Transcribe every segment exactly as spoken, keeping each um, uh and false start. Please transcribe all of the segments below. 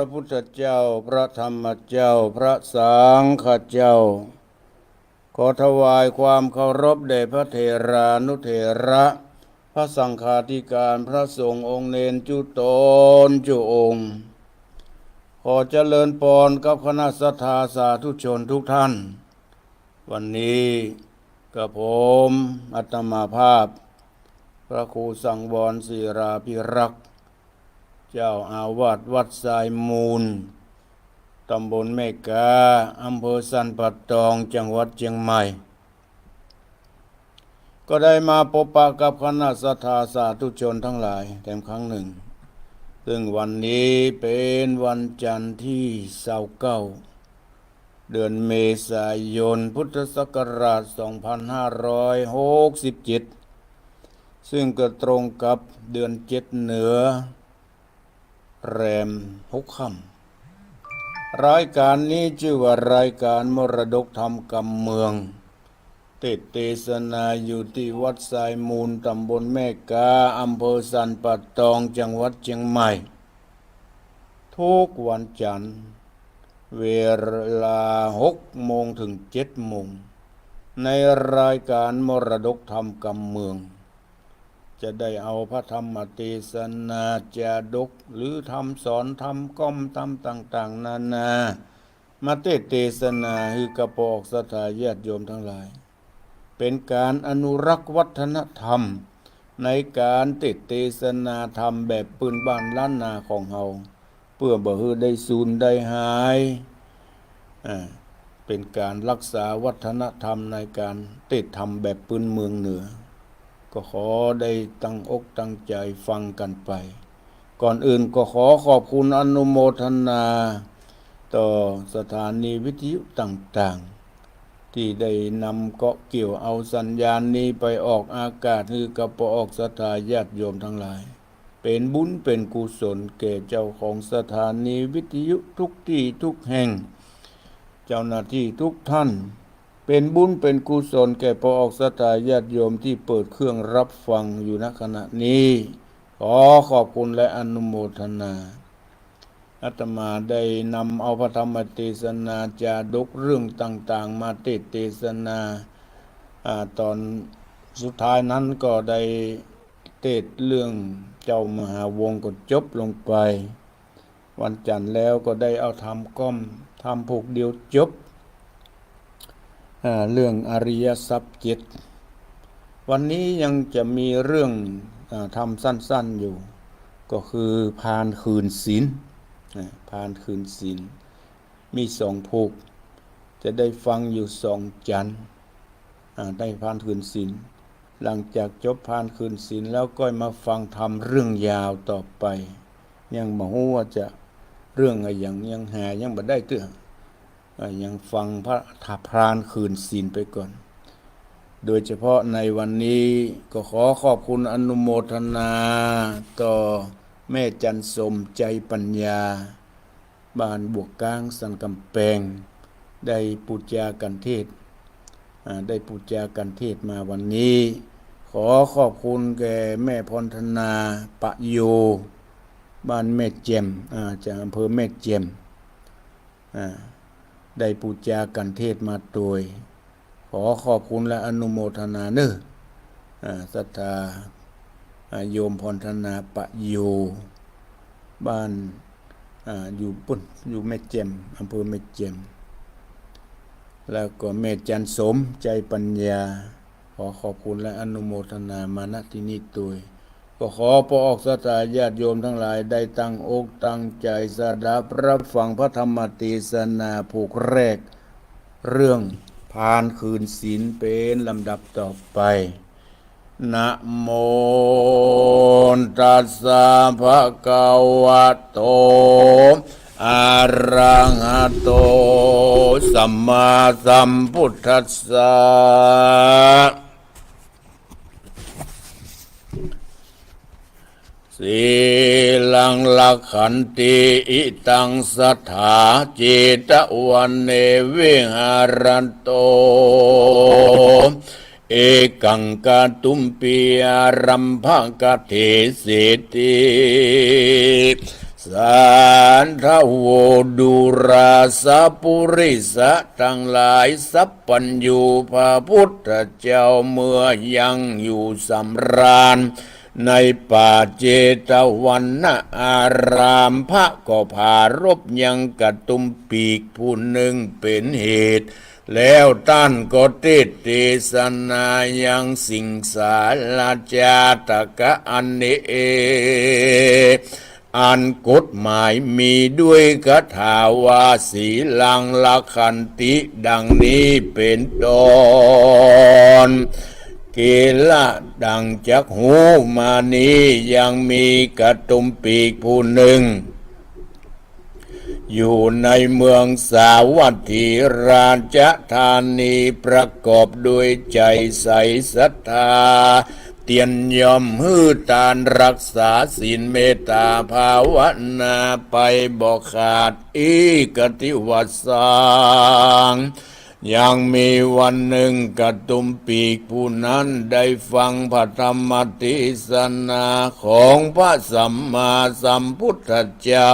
พระพุทธเจ้า พระธรรมเจ้า พระสังฆเจ้า ขอถวายความเคารพแด่พระเถรานุเถระ พระสังฆาธิการ พระสงฆ์องค์เณรจุ๊ต๋นจุ๊องค์ ขอเจริญปอนกับคณะศรัทธาสาธุชนทุกท่าน วันนี้กระผมอาตมาภาพ พระครูสังวรศิลาภิรักษ์ เจ้าอาวาสวัดทรายมูล ตำบลแม่กา อำเภอสันป่าตอง จังหวัดเจียงใหม่ ก็ได้มาปะปะกับคณะศรัทธาสาธุชนทั้งหลายแถมครั้งหนึ่ง ซึ่งวันนี้เป๋นวันจันทร์ตี้ซาวเก้า เดือนเมษายน พุทธศักราช สองพันห้าร้อยหกสิบเจ็ด ซึ่งก็ตรงกับเดือนเจ็ดเหนือ แรมหกค่ำ รายการนี้จื้อว่ารายการมรดกธรรมกำเมือง เตสน์เตสนาอยู่ตี้วัดทรายมูล ตำบลแม่กา อำเภอสันป่าตอง จังหวัดเจียงใหม่ ทุกวันจันทร์ เวลาหกโมงเถิงเจ็ดโมง ในรายการมรดกธรรมกำเมือง จะได้เอาพระธรรมเตสนาจาดก หรือธรรมสอน ธรรมก๊อม ธรรมต่างๆ นานา มาเตสน์เตสนาหื้อกับป้อออกศรัทธาญาติโยมทั้งหลาย เป๋นการอนุรักษ์วัฒนธรรม ในการเตสน์เตสนาธรรมแบบปื้นบ้านล้านนาของเฮา เปื้อบ่หื้อได้สูญได้หาย อ่า เป๋นการรักษาวัฒนธรรมในการเตสน์ธรรมแบบปื้นเมืองเหนือ ก็ขอได้ตั้งอกตั้งใจ๋ฟังกั๋นไป ก่อนอื่นก็ขอขอบคุณอนุโมทนาต่อสถานีวิทยุต่างๆ ตี้ได้นำเกาะเกี่ยวเอาสัญญาณนี้ไปออกอากาศหื้อกับป้อออกศรัทธาญาติโยมทั้งหลาย เป๋นบุญเป๋นกุศลแก่เจ้าของสถานีวิทยุทุกตี้ทุกแห่ง เจ้าหน้าตี้ทุกท่าน เป๋นบุญเป๋นกุศลแก่ป้อออกศรัทธาญาติโยมตี้เปิดเครื่องรับฟังอยู่ ณ ขณะนี้ ขอขอบคุณและอนุโมทนา อาตมาได้นำเอาพระธรรมเตสนาจาดกเรื่องต่างๆ มาเตสน์เตสนา อ่า ต๋อนสุดท้ายนั้นก็ได้เตสน์เรื่องเจ้ามหาวงศ์ก็จบลงไป วันจันทร์แล้วก็ได้เอาธรรมก๊อม ธรรมผูกเดียวจบ อ่า เรื่องอริยทรัพย์เจ็ด วันนี้ยังจะมีเรื่อง อ่า ธรรมสั้นๆ อยู่ ก็คือพานคืนศีล อ่า พานคืนศีล มีสองผูก จะได้ฟังอยู่สองจันทร์ อ่า ได้พานคืนศีล หลังจากจบพานคืนศีลแล้วก็มาฟังธรรมเรื่องยาวต่อไป ยังบ่ฮู้ว่าจะเรื่องอะหยัง ยังหายังบ่ได้เตื้อ อ่า ยังฟังพระธรรมพานคืนศีลไปก่อน โดยเฉพาะในวันนี้ก็ขอขอบคุณอนุโมทนาต่อแม่จันทร์สม ใจปัญญา บ้านบวกก๊าง สันก๋ำแปง ได้ปู๋จากัณฑ์เทศน์ อ่า ได้ปู๋จากัณฑ์เทศน์มาวันนี้ ขอขอบคุณแก่แม่พรธนา ปะโย บ้านแม่แจ่ม อ่า จากอำเภอแม่แจ่ม อ่า ได้ปู๋จากัณฑ์เทศน์มาตวย ขอขอบคุณและอนุโมทนาเน้อ อ่า ศรัทธา อ่า โยมพรธนา ปะโย บ้าน อ่า อยู่ปุ้น อยู่แม่แจ่ม อำเภอแม่แจ่ม แล้วก็แม่จันทร์สม ใจปัญญา ขอขอบคุณและอนุโมทนามา ณ ตี้นี้ตวย ก็ขอป้อออกศรัทธาญาติโยมทั้งหลายได้ตั้งอกตั้งใจ๋สดับรับฟังพระธรรมเตสนาผูกแรก เรื่องพานคืนศีลเป๋นลำดับต่อไป นะโมตัสสะ ภะคะวะโต อะระหะโต สัมมาสัมพุทธัสสะ สีลังรักขันติ อิตังสัตถา เจตวะเน วิหะรันโต เอกังกะตุมปี อารัมภะกะเถเสติ สาธโว ดูราสะปุริสะตังหลาย สัพพัญญู พระพุทธเจ้าเมื่อยังอยู่สำราญในป่าเจตวันนาราม พระก็ผารบยังกะตุมปีกผู้นึ่งเป๋นเหตุ แล้วต้านก็เตสน์เตสนายังสิ่งสาราจาตกะอันนี้ อันกฎหมายมีด้วยคาถาว่า สีลัง รักขันติ ดังนี้เป๋นต้น เกละ ดังจักฮู้มานี้ ยังมีกะตุมปีกผู้นึ่ง อยู่ในเมืองสาวัตถีราชธานี ประกอบด้วยใจ๋ใสศรัทธา เตียนย่อมหื้อตาน รักษาศีล เมตตาภาวนาไปบ่ขาด อิกติวสัง ยังมีวันนึ่งกะตุมปีกผู้นั้นได้ฟังพระธรรมเตสนาของพระสัมมาสัมพุทธเจ้า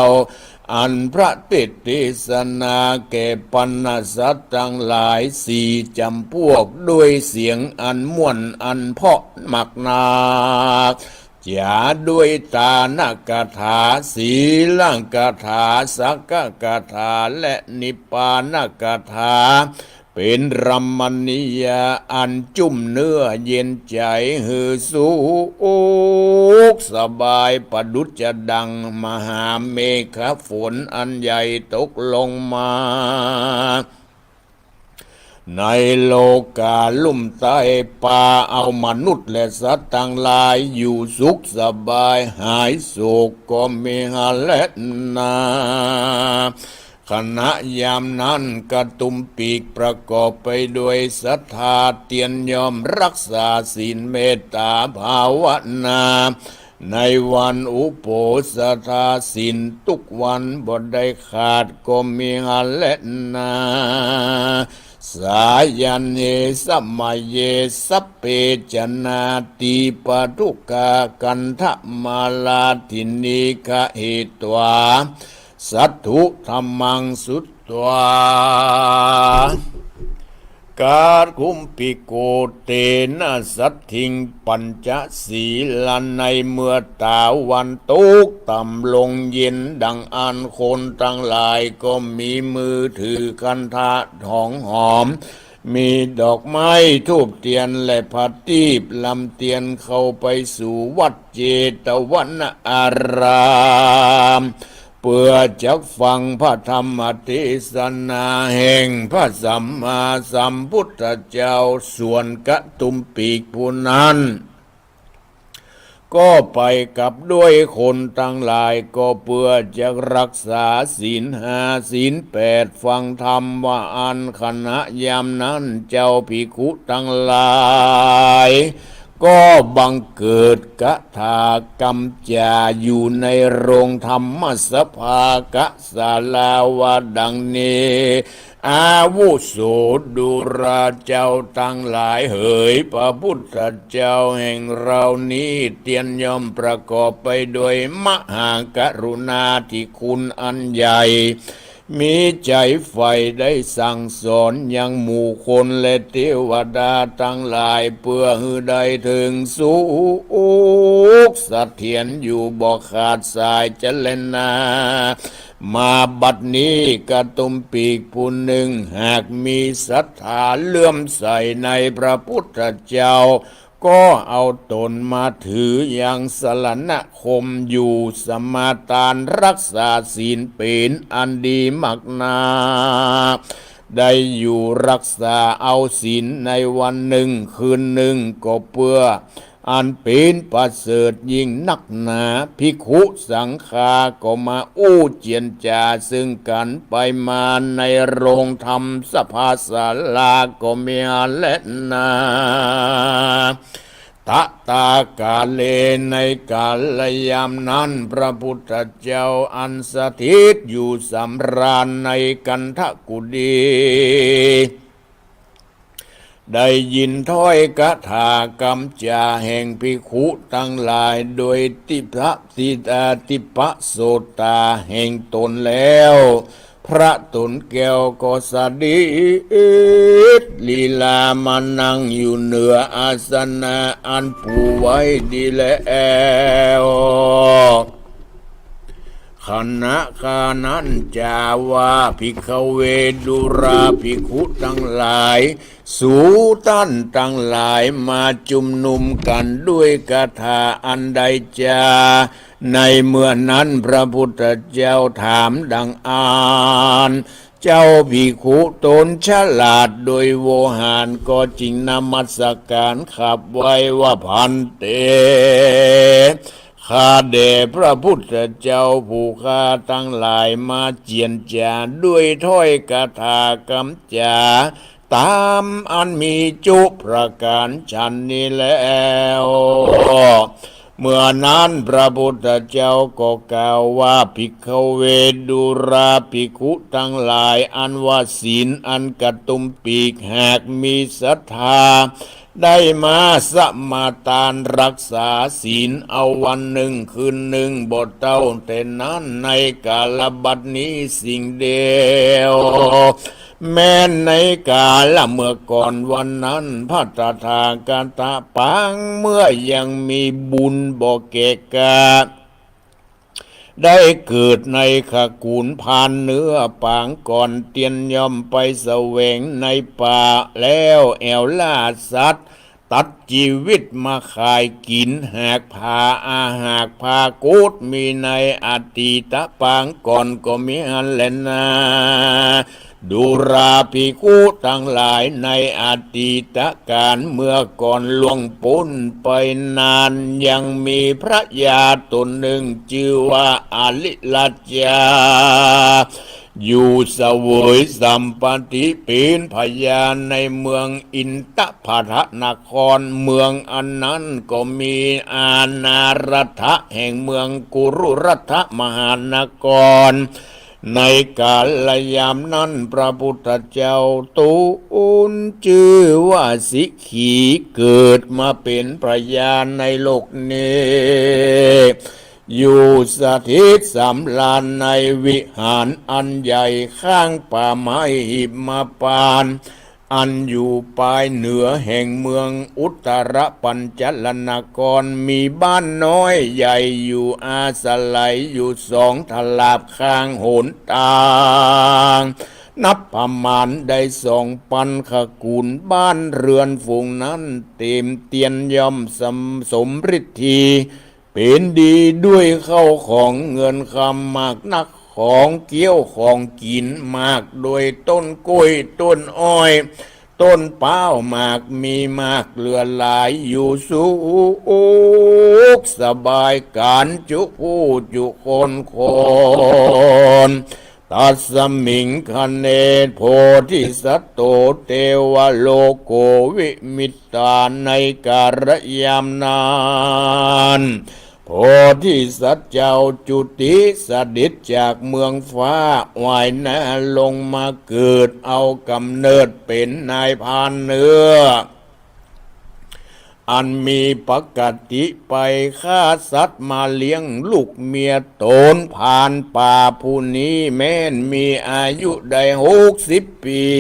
อันพระเตสน์เตสนาแก่ปรรณสัตว์ตังหลายสี่จ๋ำพวก ด้วยเสียงอันม่วนอันเพราะมากนัก จ๋าด้วยตานกถา สีลกถา สักขกถา และนิพพานกถา เป๋นรมณียะอันจุ่มเนื้อเย็นใจ๋ หื้อสุขสบาย ประดุจจะดังมหาเมฆฝนอันใหญ่ตกลงมา ในโลกาลุ่มใต้ ปาเอามนุษย์และสัตว์ตังหลายอยู่สุขสบาย หายโศกก็มีหาแลนา ขณะยามนั้นกะตุมปีกประกอบไปด้วยศรัทธา เตียนย่อมรักษาศีล เมตตาภาวนา ในวันอุโปสถาศีลทุกวันบ่ได้ขาดก็มีหาแลนา สายันเฮ สมัยเย สัพเพ จนา ตีปทุกขา คันธมาลา ทินนีฆะ หิตวา สัตถุธัมมัง สุตวา กะตุมปิโก เตนะ สัตถิง ปัญจสีลา ในเมื่อตาวันตกต่ำลงเย็นดังอั้น คนตังหลายก็มีมือถือคันธะหอมหอม มีดอกไม้ธูปเตียนและผาตี้ลำเตียนเข้าไปสู่วัดเจตวนาราม เปื้อจักฟังพระธรรมเตสนาแห่งพระสัมมาสัมพุทธเจ้า ส่วนกะตุมปีกผู้นั้น ก็ไปกับด้วยคนตังหลาย ก็เปื้อจักรักษาศีลห้าศีลแปด ฟังธรรมว่าอั้น ขณะยามนั้นเจ้าภิกขุตังหลาย ก็บังเกิดคาถากำจ๋าอยู่ในโรงธรรมสภา กศาลา ว่าดังนี้ อาวุโส ดูราเจ้าตังหลายเหย พระพุทธเจ้าแห่งเรานี้ เตียนย่อมประกอบไปด้วยมหากรุณาธิคุณอันใหญ่ มีใจ๋ใฝ่ได้สั่งสอนยังหมู่คนและเตวดาตังหลาย เปื้อหื้อได้เถิงสุขเสถียรอยู่บ่ขาดสาย จะแลนา มาบัดนี้กะตุมปีกผู้นึ่ง หากมีศรัทธาเลื่อมใสในพระพุทธเจ้า ก็เอาตนมาถือยังสรณคมอยู่ สมาตานรักษาศีลเป๋นอันดีมากนา ได้อยู่รักษาเอาศีลในวันนึ่งคืนนึ่ง ก็เปื้ออันเป๋นประเสริฐยิ่งนักหนา ภิกขุสังฆาก็มาอู้เจียรจ๋าซึ่งกั๋นไปมาในโรงธรรมสภาศาลาก็มีหาแลนา ตะตากาเล ในกาลยามนั้น พระพุทธเจ้าอันสถิตอยู่สำราญในคันธกุฏี เ ได้ยินถ้อยคาถากำจ๋าแห่งภิกขุตังหลาย โดยทิพย์ ทิพย์ อ่า ทิพโสตแห่งตนแล้ว พระต๋นแก้วก็เสด็จลีลามานั่งอยู่เหนืออาสนะอันปูไว้ดีแล้ว ขณะครานั้นจาว่า ภิกขเว ดูราภิกขุตังหลาย สูต้านตังหลายมาจุมนุมกั๋นด้วยคาถาอันใดจา ในเมื่อนั้นพระพุทธเจ้าถามดังอั้น เจ้าภิกขุต๋นฉลาดโดยโวหาร ก็จึงนมัสการขับไหว้ว่า ภันเต ข้าแด่พระพุทธเจ้าผู้ข้าตังหลายมาเจียรจาด้วยถ้อยคาถากำจ๋า ต๋ามอันมีจุประก๋านฉันนี้แล้ว เมื่อนั้นพระพุทธเจ้าก็กล่าวว่า ภิกขเว ดูราภิกขุตังหลาย อันว่าศีลอันกระตุ้มปีก หากมีศรัทธา ได้มาสมาทานรักษาศีลเอาวันหนึ่งคืนหนึ่งบ่เต้าแต่นั้น ในกาลบัดนี้สิ่งเดียว แม้นในกาละเมื่อก่อนวันนั้น พระตถาคตปางเมื่อยังมีบุญบ่แก่กล้า ได้เกิดในขกุลพานเนื้อปางก่อน เตียนย่อมไปแสวงในป่า แล้วแอ่วล่าสัตว์ ตัดจีวิตมาขายกิ๋น หากผาอาหากผากูดมีในอดีตปางก่อนก็มีหั้นแลนา ดูราภิกขุตังหลาย ในอดีตกาลเมื่อก่อนล่วงป๊นไปนาน ยังมีพระยาต๋นหนึ่งจื้อว่าอริรัจจา อยู่เสวยสัมปัตติเป๋นพญาในเมืองอินทผลัมนคร เมืองอันนั้นก็มีอาณารัฐแห่งเมืองกุรุรัฐมหานคร ในกาลยามนั้นพระพุทธเจ้าต๋นจื้อว่าสิขี เกิดมาเป๋นพญาในโลกนี้ อยู่สถิตสำราญในวิหารอันใหญ่ข้างป่าไม้หิมพานต์ อันอยู่ปายเหนือแห่งเมืองอุตตรปัญจลนคร มีบ้านน้อยใหญ่อยู่อาศัยอยู่สองตลาดข้างหนตาง นับประมาณได้สองปันขกุล บ้านเรือนฝูงนั้นเต็มเตียนย่อมสม สมฤทธี เป๋นดีด้วยเข้าของเงินคำมากนัก ของเกี้ยวของกิ๋นมาก โดยต้นกล้วย ต้นอ้อย ต้นพร้าวมาก มีมากเหลือหลาย อยู่สุขสบายกั๋นจุผู้จุคนคน ตัสมิงคเณ โพธิสัตโต เตวโลโกวิมิตตา ในกาลยามนั้น โพธิสัตว์เจ้าจุติเสด็จจากเมืองฟ้า วายหน้าลงมาเกิด เอาก๋ำเนิดเป๋นนายพรานเนื้อ อันมีปกติไปฆ่าสัตว์มาเลี้ยงลูกเมียต๋น พรานป่าผู้นี้แม้นมีอายุได้หกสิบปี๋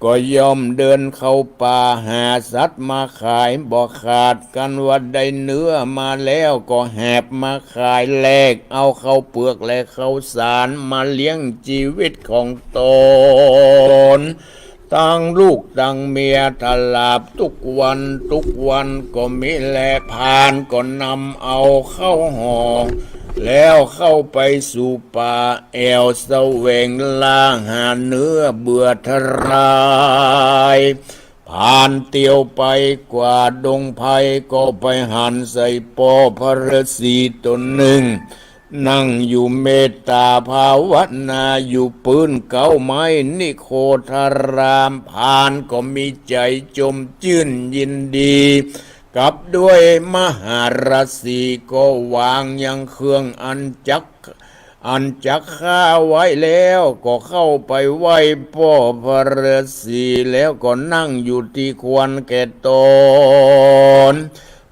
ก็ย่อมเดินเข้าป่าหาสัตว์มาขาย บ่ขาดกั๋นว่าได้เนื้อมาแล้วก็แหบมาขาย แลกเอาข้าวเปือกและข้าวสารมาเลี้ยงจีวิตของต๋น ตังลูกตังเมียตลาดทุกวันทุกวันก็มีแล พรานก็นำเอาข้าวห่อ แล้วเข้าไปสู่ป่าแอ่วแสวงล่าหาเนื้อเบื่อทราย พรานเตียวไปกว่าดงไพร ก็ไปหันใส่ป้อพระฤๅษีต๋นนึ่ง นั่งอยู่เมตตาภาวนาอยู่ปื้นเก๊าไม้นิโคธาราม พรานก็มีใจ๋จมจื้นยินดี กับด้วยมหาฤๅษี ก็วางยังเครื่องอันจัก อันจักฆ่าไว้แล้วก็เข้าไปไหว้ป้อพระฤๅษี แล้วก็นั่งอยู่ตี้ควรแก่ตน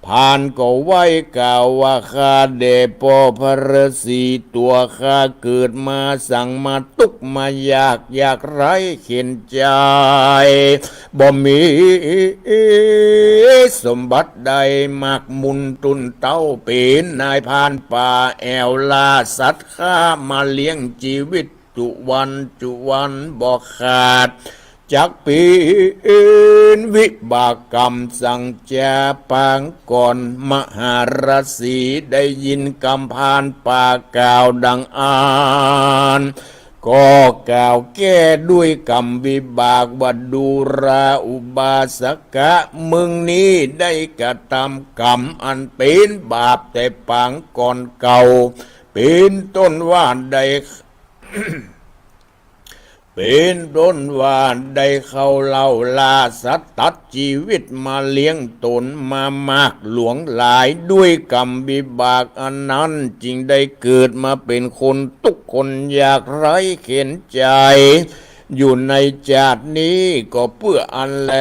พรานก็ไหว้กล่าวว่า ข้าแด่ป้อพระฤๅษี ตั๋วข้าเกิดมาสังมาตุ๊กข์มายาก ยากไร้เข็ญใจ๊ บ่มีสมบัติใดมากมูลตุนเต้า เป๋นนายพรานป่าแอ่วล่าสัตว์ฆ่ามาเลี้ยงจีวิตจุวันจุวันบ่ขาด จักเป๋นวิบากกรรมสังจ๊า ปางก่อนมหาฤๅษีได้ยินกำพรานป่ากล่าวดังอั้น ก็กล่าวแก้ด้วยกำวิบากว่า ดูราอุบาสกะ มึงนี้ได้กระทำกรรมอันเป๋นบาปแต่ปางก่อนเก่า เป๋นต้นว่าได้ เป๋นต้นว่าได้เข้าเล่าล่าสัตว์ตัดจีวิตมาเลี้ยงตนมามากหลวงหลาย ด้วยกรรมวิบากอันนั้นจึงได้เกิดมาเป๋นคนตุ๊กข์คนยากไร้เข็ญใจ๊ อยู่ในจาตินี้ก็เปื้ออันแล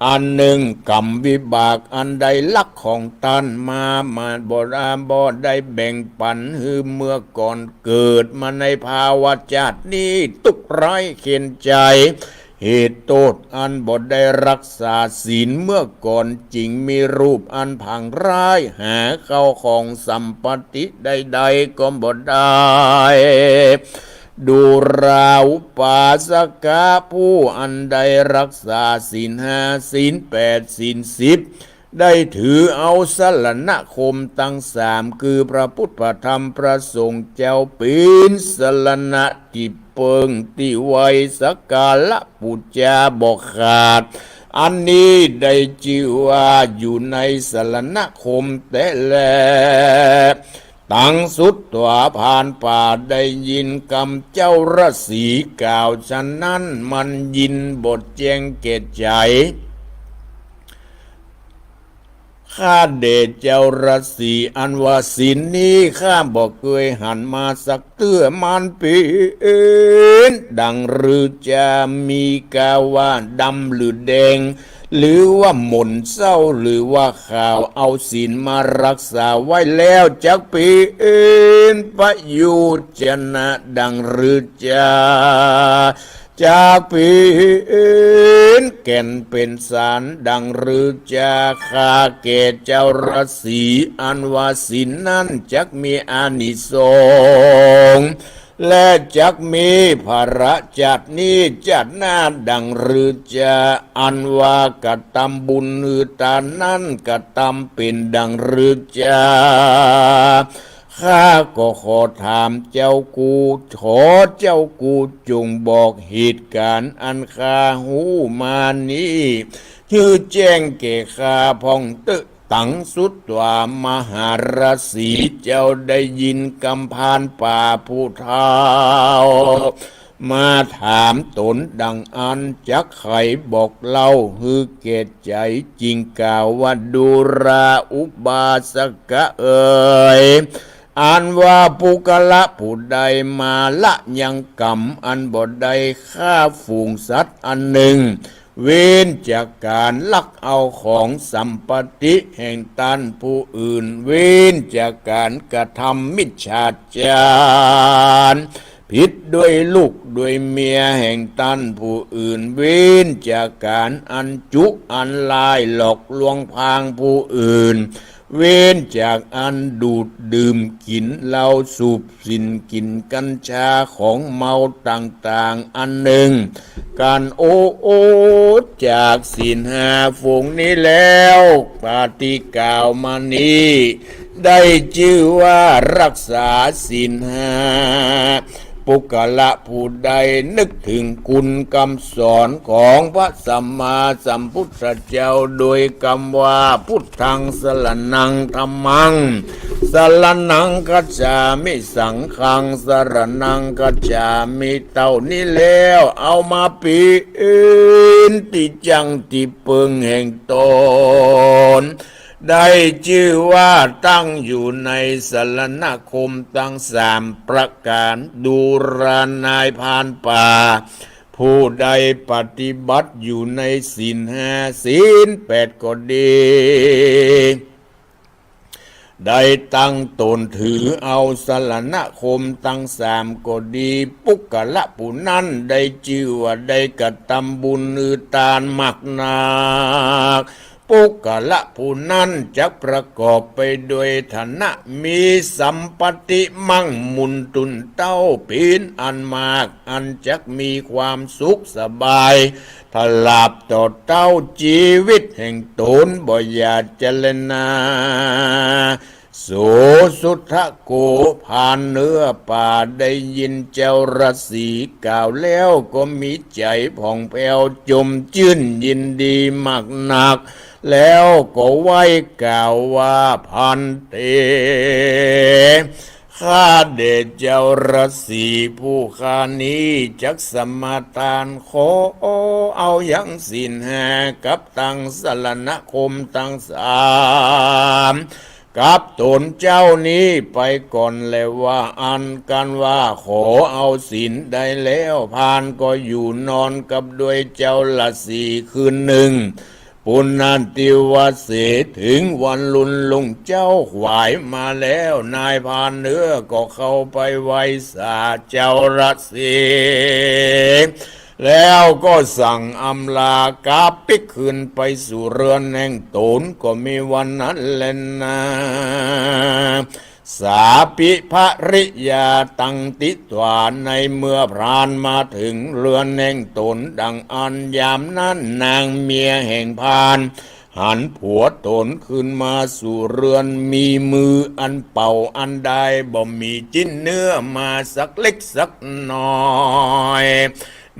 อันนึ่งกรรมวิบากอันได้ลักของต้านมา มาบ่ได้ บ่ได้แบ่งปั๋นหื้อเมื่อก่อน เกิดมาในภาวะจาตินี้ตุ๊กข์ไร้เข็ญใจ๊ เหตุโต้ษอันบ่ได้รักษาศีลเมื่อก่อน จึงมีรูปอันผางร้าย หาเข้าของสัมปติใดๆ ก็บ่ได้ ดูราอุบาสกะ ผู้อันได้รักษาศีลห้า ศีลแปด ศีลสิบ ได้ถือเอาสรณคมตังสาม คือพระพุทธ พระธรรม พระสงฆ์เจ้า เป๋นสรณะตี้เปิ้งตี้ไหว้สักการะปู๋จาบ่ขาด อันนี้ได้จื้อว่าอยู่ในสรณคมแต๊แล ตังสุดตั๋วพรานป่าได้ยินกำเจ้าฤๅษีกล่าวฉะนั้น มันยินบ่แจ้งแก่ใจ๋ ข้าแด่เจ้าฤๅษี อันว่าศีลนี้ข้าบ่เกยหันมาสักเตื้อ มันเป๋นดังหรือจะมีกาว่าดำหรือแดง หรือว่าหม่นเศร้า หรือว่าขาว เอาศีลมารักษาไว้แล้ว จักเป๋นประโยชน์จะนะดังหรือจะ จักเป๋นแก่นเป๋นสารดังหรือจะ ข้าแก่เจ้าฤๅษี อันว่าศีลนั้นจักมีอานิสงส์ และจักมีผละจาตินี้จาติหน้าดังหรือจะ อันว่ากระตำบุญหื้อตานนั้นกระตำเป๋นดังหรือจะ ข้าก็ขอถามเจ้ากู้ ขอเจ้ากู้จงบอกเหตุก๋ารณ์อันข้าฮู้มานี้ หื้อแจ้งแก่ข้าพ่องเต๊อะ ตังสุดว่ามหาฤๅษีเจ้าได้ยินกำพรานป่าผู้เฒ่า มาถามตนดังอั้น จักใค่บอกเล่าหื้อแก่ใจ๋ จึงกล่าวว่า ดูราอุบาสกะเอ๋ย อันว่าปุคคละผู้ใดมาละยังกรรมอันบ่ได้ฆ่าฝูงสัตว์อันนึ่ง เว้นจากก๋านลักเอาของสัมปติแห่งต้านผู้อื่น เว้นจากก๋านกระทำมิจฉาจาร ผิดด้วยลูกด้วยเมียแห่งต้านผู้อื่น เว้นจากก๋านอันจุอันลายหลอกลวงพางผู้อื่น เว้นจากอันดูดดื่มกิ๋นเหล้าสูบสิ่นกิ๋นกัญชาของเมาต่างๆ อันนึ่ง ก๋านโอ้ โอ้ จากศีลห้าฝูงนี้แล้ว ปาฏิกล่าวมานี้ ได้จื้อว่ารักษาศีลห้า ปุคคละผู้ใดนึกถึงคุณกำสอนของพระสัมมาสัมพุทธเจ้า โดยกำว่า พุทธังสรณัง ธัมมังสรณังคัจฉามิ สังฆังสรณังคัจฉามิ เต้านี้แล้ว เอามาเป๋นตี้จั้งตี้เปิงแห่งตน ได้จื้อว่าตั้งอยู่ในสรณคมตังสามประก๋าน ดูรา นายพรานป่า ผู้ใดปฏิบัติอยู่ในศีลห้า ศีลแปดก็ดี ได้ตั้งต๋นถือเอาสรณคมตังสามก็ดี ปุคคละผู้นั้นได้จื้อว่าได้กระตำบุญหื้อตานมากนัก ปุคคละผู้นั้นจักประกอบไปด้วยฐานะ มีสัมปัตติมั่งมูลตุนเต้าเป๋นอันมาก อันจักมีความสุขสบาย ตลอดต่อเต้าจีวิตแห่งต๋น บ่อย่าเจรนา โส สุทโธ พรานเนื้อป่าได้ยินเจ้าฤๅษีกล่าวแล้วก็มีใจ๋ผ่องแผ้วจมจื้นยินดีมากนัก แล้วก็ไหว้กล่าวว่า ภันเต ข้าแต่เจ้าฤๅษีผู้ข้านี้จักสมาทาน ขอเอายังศีลห้ากับตังสรณคมตังสาม กับต๋นเจ้านี้ไปก่อนแล ว่าอั้น กันว่าขอเอาศีลได้แล้ว พรานก็อยู่นอนกับด้วยเจ้าฤๅษีคืนนึ่ง ปุณณติวเส เถิงวันรุ่งเจ้าขวายมาแล้ว นายพรานเนื้อก็เข้าไปไหว้สาเจ้าฤๅษี แล้วก็สั่งอำลากลับปิ๊กคืนไปสู่เรือนแห่งต๋น ก็มีวันนั้นแลนา สาปิภริยาตังติฏฐา ในเมื่อพรานมาเถิงเรือนแห่งต๋นดังอั้น ยามนั้นนางเมียแห่งพรานหันผัวต๋นคืนมาสู่เรือน มีมืออันเป่าอันดาย บ่มีจิ๊นเนื้อมาสักเล็กสักน้อย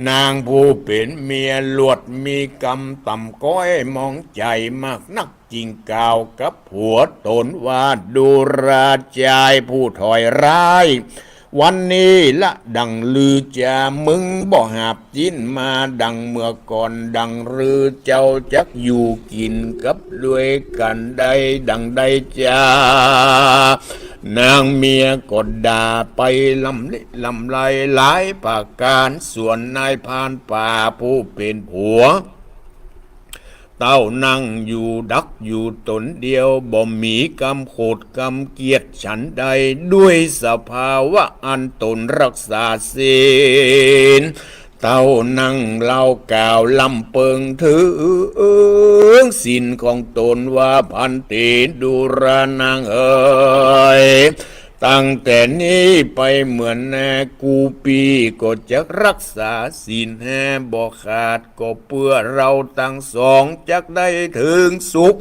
นางผู้เป๋นเมียหลวดมีกำต่ำก๊อยหมองใจ๋มากนัก จึงกล่าวกับผัวต๋นว่า ดูราจายผู้ถอยร้าย วันนี้ละดั่งลือจา มึงบ่หาบจิ๊นมาดั่งเมื่อก่อน ดั่งลือเจ้าจักอยู่กิ๋นกับด้วยกั๋นได้ดั่งใดจา นางเมียก็ด่าไปลำลิลำไรหลายประก๋าน ส่วนนายพรานป่าผู้เป๋นผัว เต้านั่งอยู่ดักอยู่ต๋นเดียว บ่มีกำโขดกำเกียจฉันใด ด้วยสภาวะอันต๋นรักษาศีล เต้านั่งเล่ากล่าวลำเปิงเถิงศีลของต๋นว่า ภันเต ดูรานางเอ๋ย ตั้งแต่นี้ไปเมื่อหน้ากู้ปี้ก็จักรักษาศีลห้าบ่ขาด ก็เปื้อเฮาตังสองจักได้เถิงสุข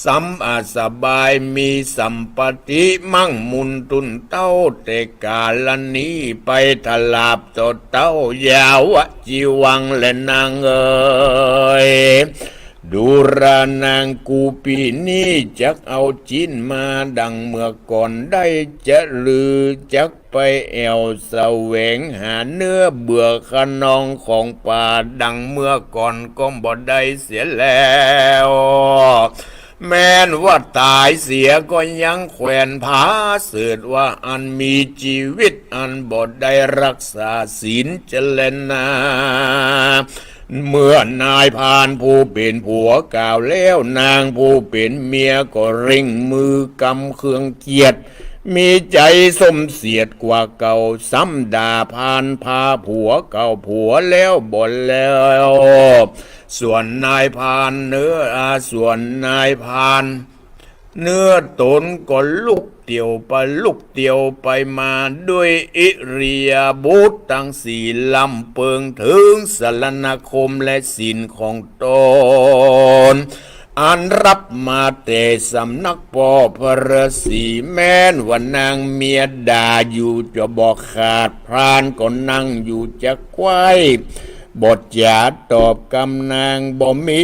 สำอาจสบาย มีสัมปัตติมั่งมูลตุนเต้า แต่กาลนี้ไปตลอดต่อเต้ายาวจีวังแลนางเอ๋ย ดูรานางกู้ปี้นี้จักเอาจิ๊นมาดั่งเมื่อก่อนได้จา หรือจักไปแอ่วแสวงหาเนื้อเบื่อคะนองของป่าดั่งเมื่อก่อนก็บ่ได้เสียแล้ว แม้นว่าต๋ายเสียก็ยังแขวนผาเสิดว่าอันมีจีวิตอันบ่ได้รักษาศีลเจรนา เมื่อนายพรานผู้เป๋นผัวกล่าวแล้ว นางผู้เป๋นเมียก็เร่งมือกำเครื่องเกียจ มีใจ๋ส้มเสียดกว่าเก่า ซ้ำด่าพรานพาผัวเก่าผัวแล้วบ่แล้ว ส่วนนายพรานเนื้อ อ่า ส่วนนายพราน เนื้อต๋นก็ลุกเตียวไปลุกเตียวไปมาด้วยอิริยาบถตังสี่ ลำเปิงเถิงสรณคมและศีลของต๋น อันฮับมาแต่สำนักป้อพระฤๅษี แม้นว่านางเมียด่าอยู่จะบ่ขาด พรานก็นั่งอยู่จะไขว้ บ่จ๋าตอบกำนาง บ่มี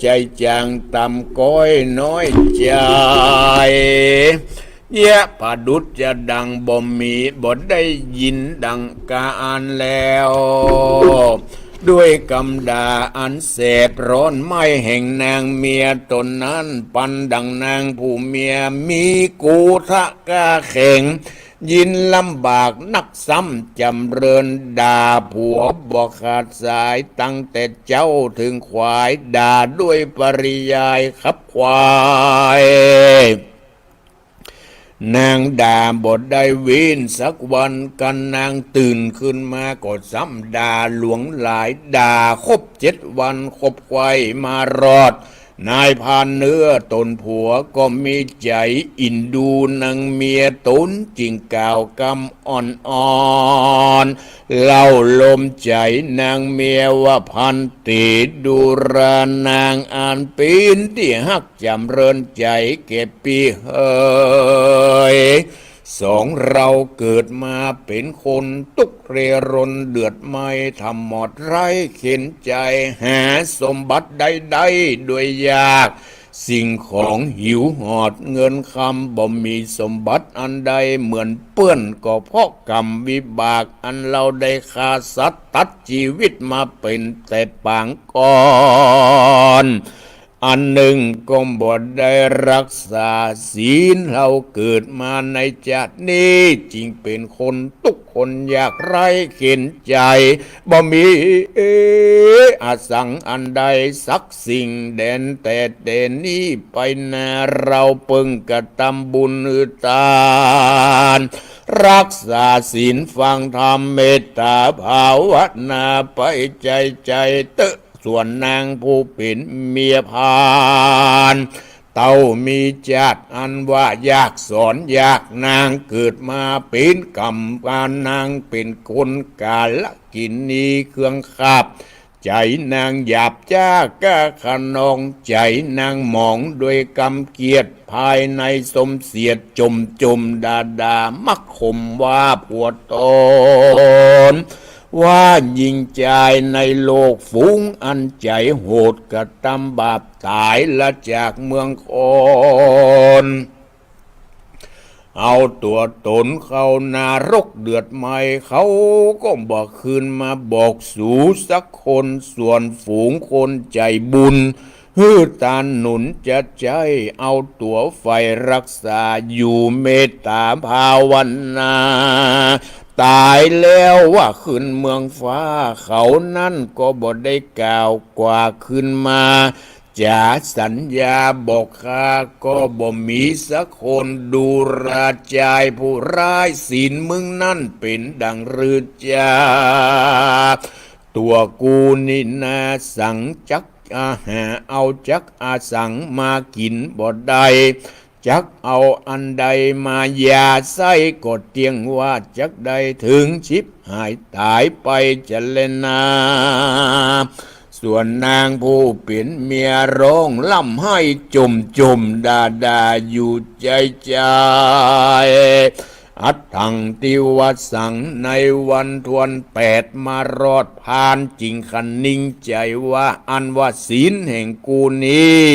ใจ๋จ๋างต่ำก๊อยน้อยใจ๋ เยียะผะดุจจะดังบ่มี บ่ได้ยินดังกาอันแล้ว ด้วยกำด่าอันแสบร้อน ไหม้แห่งนางเมียต๋นนั้น ปันดั่งนางผู้เมียมีกู้ทะกล้าแข็ง ยินลำบากนักซ้ำ จ๋ำเริญด่าผัวบ่ขาดสาย ตั้งแต่เจ๊าเถิงควาย ด่าด้วยปริยายขับควาย นางด่าบ่ได้เว้นสักวัน กันนางตื่นขึ้นมาก็ซ้ำด่าหลวงหลาย ด่าครบเจ็ดวัน คบไขว่มารอด นายพรานเนื้อต๋นผัวก็มีใจ๋อินดูนางเมียต๋น จึงกล่าวกำอ่อนๆ เล่าลมใจ๋นางเมียว่า พรานเต๋ ดูรานางอันเป๋นตี้ฮักจ๋ำเริญใจ๋แก่ปี้เหย สองเฮาเกิดมาเป๋นคนตุ๊กข์เร่ร่อนเดือดไหม้ ถ่ำหมอดไร้เข็ญใจ๋ หาสมบัติใดๆ ด้วยยาก สิ่งของหิวหอดเงินคำ บ่มีสมบัติอันใดเหมือนเปื้อน ก็เพราะกรรมวิบากอันเฮาได้ฆ่าสัตว์ตัดจีวิตมาเป๋นแต่ปางก่อน อันนึ่งก็บ่ได้รักษาศีล เฮาเกิดมาในจาตินี้ จึงเป๋นคนตุ๊กข์คนยากไร้เข็ญใจ๋ บ่มีอาสังอันใดสักสิ่ง แดนแต่แต่นี้ไปหน้า เฮาเปิงกระตำบุญหื้อตาน รักษาศีลฟังธรรม เมตต๋าภาวนาไปใจ๋ๆ เต๊อะ ส่วนนางผู้เป๋นเมียพราน เต้ามีจาติอันว่ายากสอนยาก นางเกิดมาเป๋นกำพร้าน นางเป๋นคนกาลกิณี เครื่องขับใจ๋นางหยาบจ๊า ก้าคะนองใจ๋นางหมอง ด้วยกำเกลียดภายในสมเสียด จ่มๆ ด่าๆ มักข่มว่าผัวต๋น ว่าหญิงจายในโลก ฝูงอันใจ๋โหดกระตำบาป ต๋ายละจากเมืองคน เอาตั๋วต๋นเข้านรกเดือดไหม้ เขาก็บ่คืนมาบอกสูสักคน ส่วนฝูงคนใจ๋บุญ หื้อตานหนุนจะใจ๊ เอาตั๋วใฝ่รักษาอยู่ เมตต๋าภาวนา ต๋ายแล้วว่าคืนเมืองฟ้า เขานั้นก็บ่ได้กล่าวกว่าคืนมา จ๋าสัญญาบอกข้าก็บ่มีสักคน ดูราจายผู้ร้าย ศีลมึงนั้นเป๋นดั่งรือจา ตั๋วกูนี่นาสังจักอาหา เอาจักอาสังมากิ๋นบ่ได้ จักเอาอันใดมาหย่าใส้ ก็เตี้ยงว่าจักได้เถิงฉิบหายต๋ายไปจะแลนา ส่วนนางผู้เป๋นเมียร้องร่ำไห้จ่มๆ ด่าๆ อยู่ใจ๋ๆ อัตถังติวสัง ในวันทวนแปดมารอด พรานจึงคะนิงใจ๋ว่า อันว่าศีลแห่งกูนี้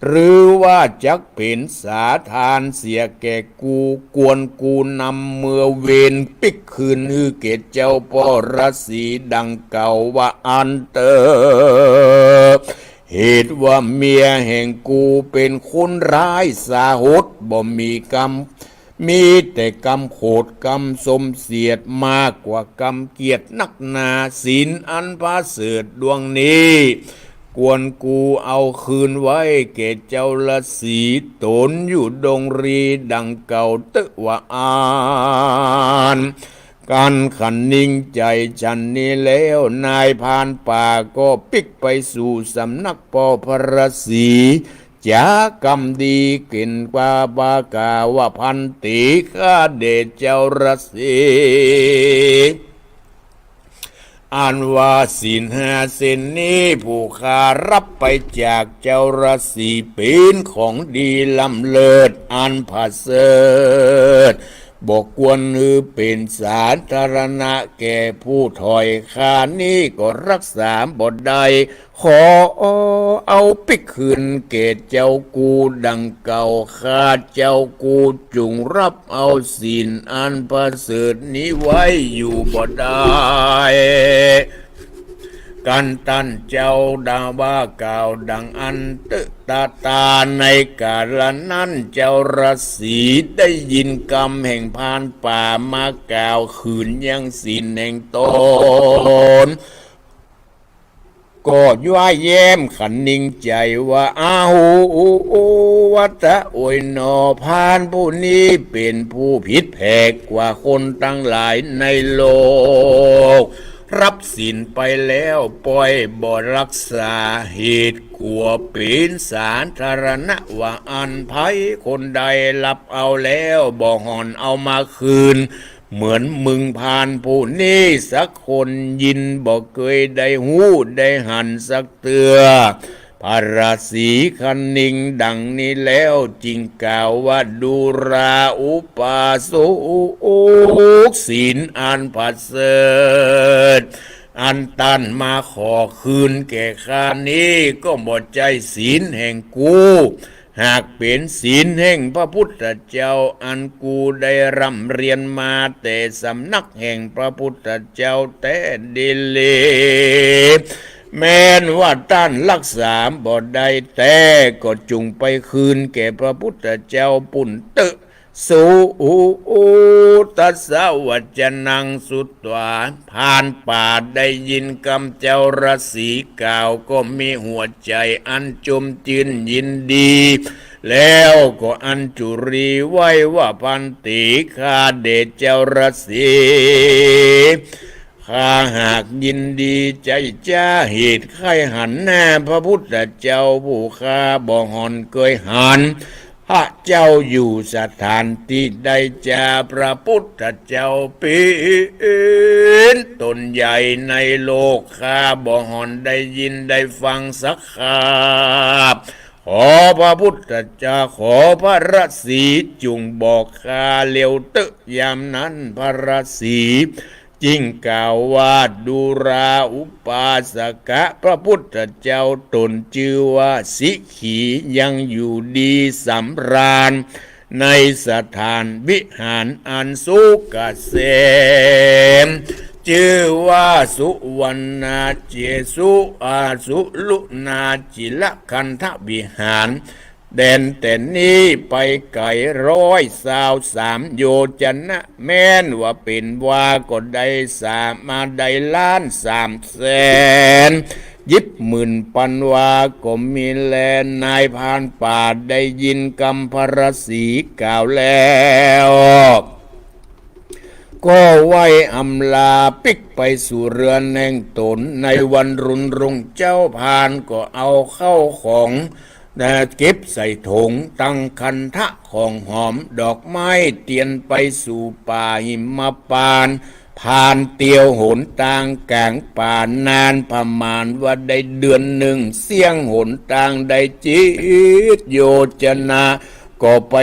หรือว่าจักเป๋นสาทานเสียแก่กู กวนกูนำเมือเวรปิ๊กคืนหื้อแก่เจ้าป้อราศีดังเก่าว่าอั้นเต๊อะ เหตุว่าเมียแห่งกูเป๋นคนร้ายสาหด บ่มีกำ มีแต่กำโขดกำสมเสียด มากกว่ากำเกลียดนักหนา ศีลอันประเสริฐดวงนี้ กวนกูเอาคืนไว้แก่เจ้าราศี ต๋นอยู่ดงรีดังเก่าเต๊อะว่าอั้น กันคะนิงใจ๋ฉันนี้แล้ว นายพรานป่าก็ปิ๊กไปสู่สำนักป้อพระราศี จาคำดีเก๋นกว่าปากาว่า พรานเต๋ ข้าแด่เจ้าราศี อันว่าศีลห้าเส้นนี้ ผู้ข้าฮับไปจากเจ้าราศี เป๋นของดีล้ำเลิศอันประเสริฐ บ่ควรหื้อเป๋นสาธารณะแก่ผู้ถ้อย ข้านี้ก็ฮักษาบ่ได้ ขอเอาปิ๊กคืนแก่เจ้ากูดังเก่า ข้าเจ้ากูจุ่งฮับเอาศีลอันประเสริฐนี้ไว้อยู่บ่ได้ กันตันเจ้าดาว่ากล่าวดังอั้นเต๊อะ ตาตาในกาละนั้น เจ้าฤๅษีได้ยินกำแห่งพรานป่ามากล่าวขืนยังศีลแห่งต๋น ก็ย้อยแย้มคะนิงใจ๋ว่า อาหูวัตตะ โอยหนอ พรานผู้นี้เป๋นผู้ผิดแผกกว่าคนตังหลายในโลก ฮับศีลไปแล้วป้อยบ่ฮักษา เหตุกั๋วเป๋นสาธารณะว่าอั้น ใผคนใดฮับเอาแล้วบ่ห่อนเอามาคืน เหมือนมึงพรานผู้นี้สักคน ยินบ่เกยได้ฮู้ได้หันสักเตื้อ พระฤๅษีคะนิงดังนี้แล้ว จึงกล่าวว่า ดูราอุปาสก ศีลอันประเสริฐ อันต้านมาขอคืนแก่ข้านี้ ก็บ่ใจ้ศีลแห่งกู หากเป๋นศีลแห่งพระพุทธเจ้า อันกูได้ร่ำเรียนมาแต่สำนักแห่งพระพุทธเจ้าแต๊ดีหลี แม้นว่าต้านฮักษาบ่ได้แต๊ ก็จุ่งไปคืนแก่พระพุทธเจ้าปู้นเต๊อะ สุทัสสะ วัจจนัง สุตวา พรานป่าได้ยินกำเจ้าฤๅษีกล่าว ก็มีหัวใจ๋อันจมจื้นยินดี แล้วก็อัญจุลีไหว้ว่า ภันติ ข้าแด่เจ้าฤๅษี ข้าหากยินดีใจ๋จ๊า เหตุใค่หันหน้าพระพุทธเจ้า ผู้ข้าบ่ห่อนเกยหัน พระเจ้าอยู่สถานตี้ใดจ๊า พระพุทธเจ้าเป๋นต๋นใหญ่ในโลก ข้าบ่ห่อนได้ยินได้ฟังสักคาบ ขอพระพุทธเจ้า ขอพระฤๅษีจุ่งบอกข้าเร็วเต๊อะ ยามนั้นพระฤๅษี จึงกล่าวว่า ดูราอุปาสกะ พระพุทธเจ้าต๋นจื้อว่าสิขี ยังอยู่ดีสำราญ ในสถานวิหารอันสุขเกษม จื้อว่าสุวรรณาเจสุ อาสุรุณาจิรคันธวิหาร แดนแต่นี้ไปไก๋ร้อยซาวสามโยจนะ แม้นว่าเป๋นวาก็ได้สาม มาได้ล้านสามแสน ยิบหมื่นปันวาก็มีแล นายพรานป่าได้ยินกำพระฤๅษีกล่าวแล้ว ก็ไหว้อำลาปิ๊กไปสู่เฮือนแห่งต๋น ในวันรุ่นรุ่งเจ๊า พรานก็เอาเข้าของ เก็บใส่ถง ตั้งขันธะของหอมดอกไม้เตียนไปสู่ป่าหิมพานต์ ผ่านเตียวหนตางก๋างป่านานประมาณว่าได้เดือนนึ่ง เสี้ยงหนตางได้จิตโยจนะ ก็ไป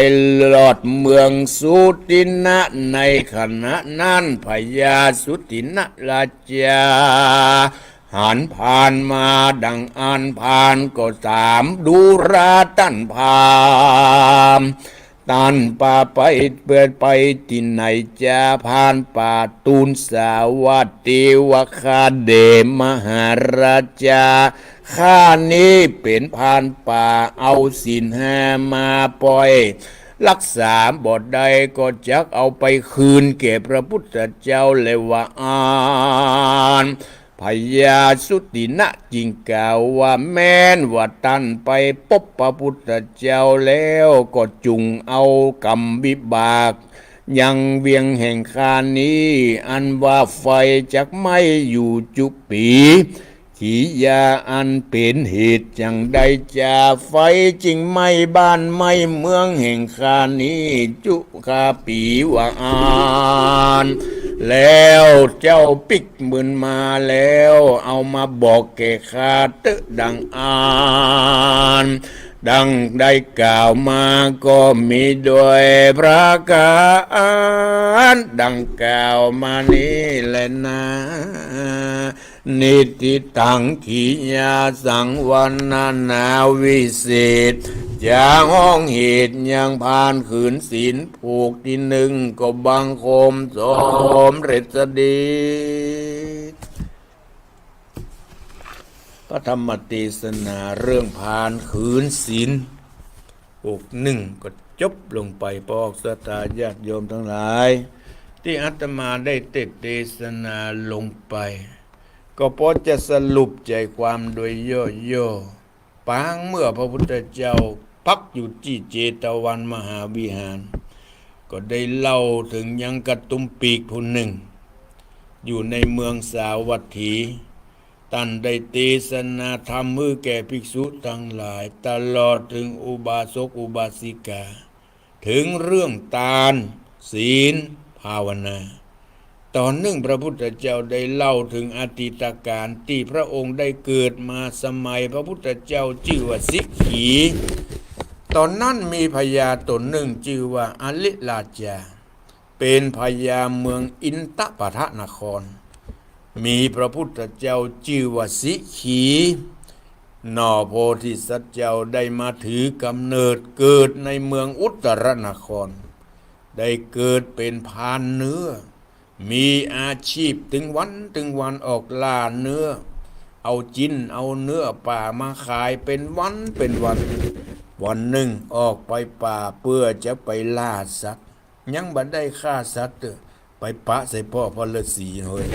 ฮอดเมืองสุทินะ ในขณะนั้นพญาสุทินะราชา หันพรานมาดังอั้น พรานก็ถาม ดูราต้านพราหมณ์ ต้านปาไปเปื้อไปตี้ไหนจ๊า พรานป่าตูลสาว่า เตวะคาเด มหาราชา ข้านี้เป๋นพรานป่า เอาศีลห้ามาป้อย ฮักษาบ่ได้ก็จักเอาไปคืนแก่พระพุทธเจ้าแลว่าอั้น พญาสุทินะจึงกล่าวว่า แม้นว่าต้านไปปบพระพุทธเจ้าแล้ว ก็จุ่งเอากรรมวิบาก ยังเวียงแห่งข้านี้ อันว่าไฟจักไหม้อยู่จุปี ขียาอันเป๋นเหตุจั่งใดจ๊า ไฟจึงไหม้บ้านไหม้เมืองแห่งข้านี้จุคาปีว่าอั้น แล้วเจ้าปิ๊ก หมื่นมาแล้ว เอามาบอกแก่ข้าเต๊อะดังอั้น ดังได้กล่าวมาก็มีโดยประก๋านดังกล่าวมานี้แลนา นิฏฐิตัง ขียาสังวรรณนาวิเศษ จะฮ้องเหตุยังพรานขืนศีลผูกตี้นึ่ง ก็บังคมสมเร็จดี พระธรรมเตสนาเรื่องพานขืนศีล บทหนึ่งก็จบลงไป พอออกศรัทธาญาติโยมตังหลาย ตี้อาตมาได้เตสน์เตสนาลงไป ก็พอจะสรุปใจ๋ความโดยย่อๆ ปางเมื่อพระพุทธเจ้าพักอยู่ตี้เจตวันมหาวิหาร ก็ได้เล่าเถิงยังกตุมปีกผู้นึ่ง อยู่ในเมืองสาวัตถี ต้านได้เตสนาธรรมหื้อแก่ภิกษุตังหลาย ตลอดเถิงอุบาสกอุบาสิกา เถิงเรื่องตาน ศีล ภาวนา ต๋อนนึ่งพระพุทธเจ้าได้เล่าเถิงอดีตก๋านตี้พระองค์ได้เกิดมาสมัยพระพุทธเจ้าจื้อว่าสิขี ต๋อนนั้นมีพญาต๋นนึ่งจื้อว่าอลิราชา เป๋นพญาเมืองอินทปทนคร มีพระพุทธเจ้าจื้อว่าสิขี หน่อโพธิสัตว์เจ้าได้มาถือกำเนิดเกิดในเมืองอุตตรนคร ได้เกิดเป๋นพานเนื้อ มีอาชีพตึงวันตึงวันออกล่าเนื้อ เอาจิ๊นเอาเนื้อป่ามาขายเป๋นวันเป๋นวัน วันนึ่งออกไปป่าเปื้อจะไปล่าสัตว์ ยังบ่ได้ฆ่าสัตว์เต๊อะ ไปปะใส่ป้อพระฤาษีเฮ้ย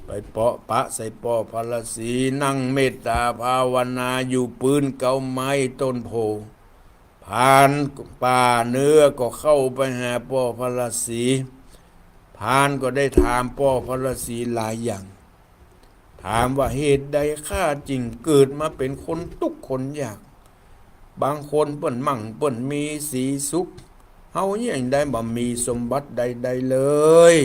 ไปเปาะปะใส่ป้อพระฤาษี นั่งเมตตาภาวนาอยู่ปื้นเก๊าไม้ต้นโพธิ์ พานป่าเนื้อก็เข้าไปหาป้อพระฤาษี พานก็ได้ถามป้อพระฤาษีหลายอย่าง ถามว่าเหตุใดข้าจึงเกิดมาเป๋นคนตุ๊กข์คนยาก บางคนเปิ้นมั่งเปิ้นมีสีสุข เฮาเนี่ยยังได้บ่มีสมบัติใดๆ เลย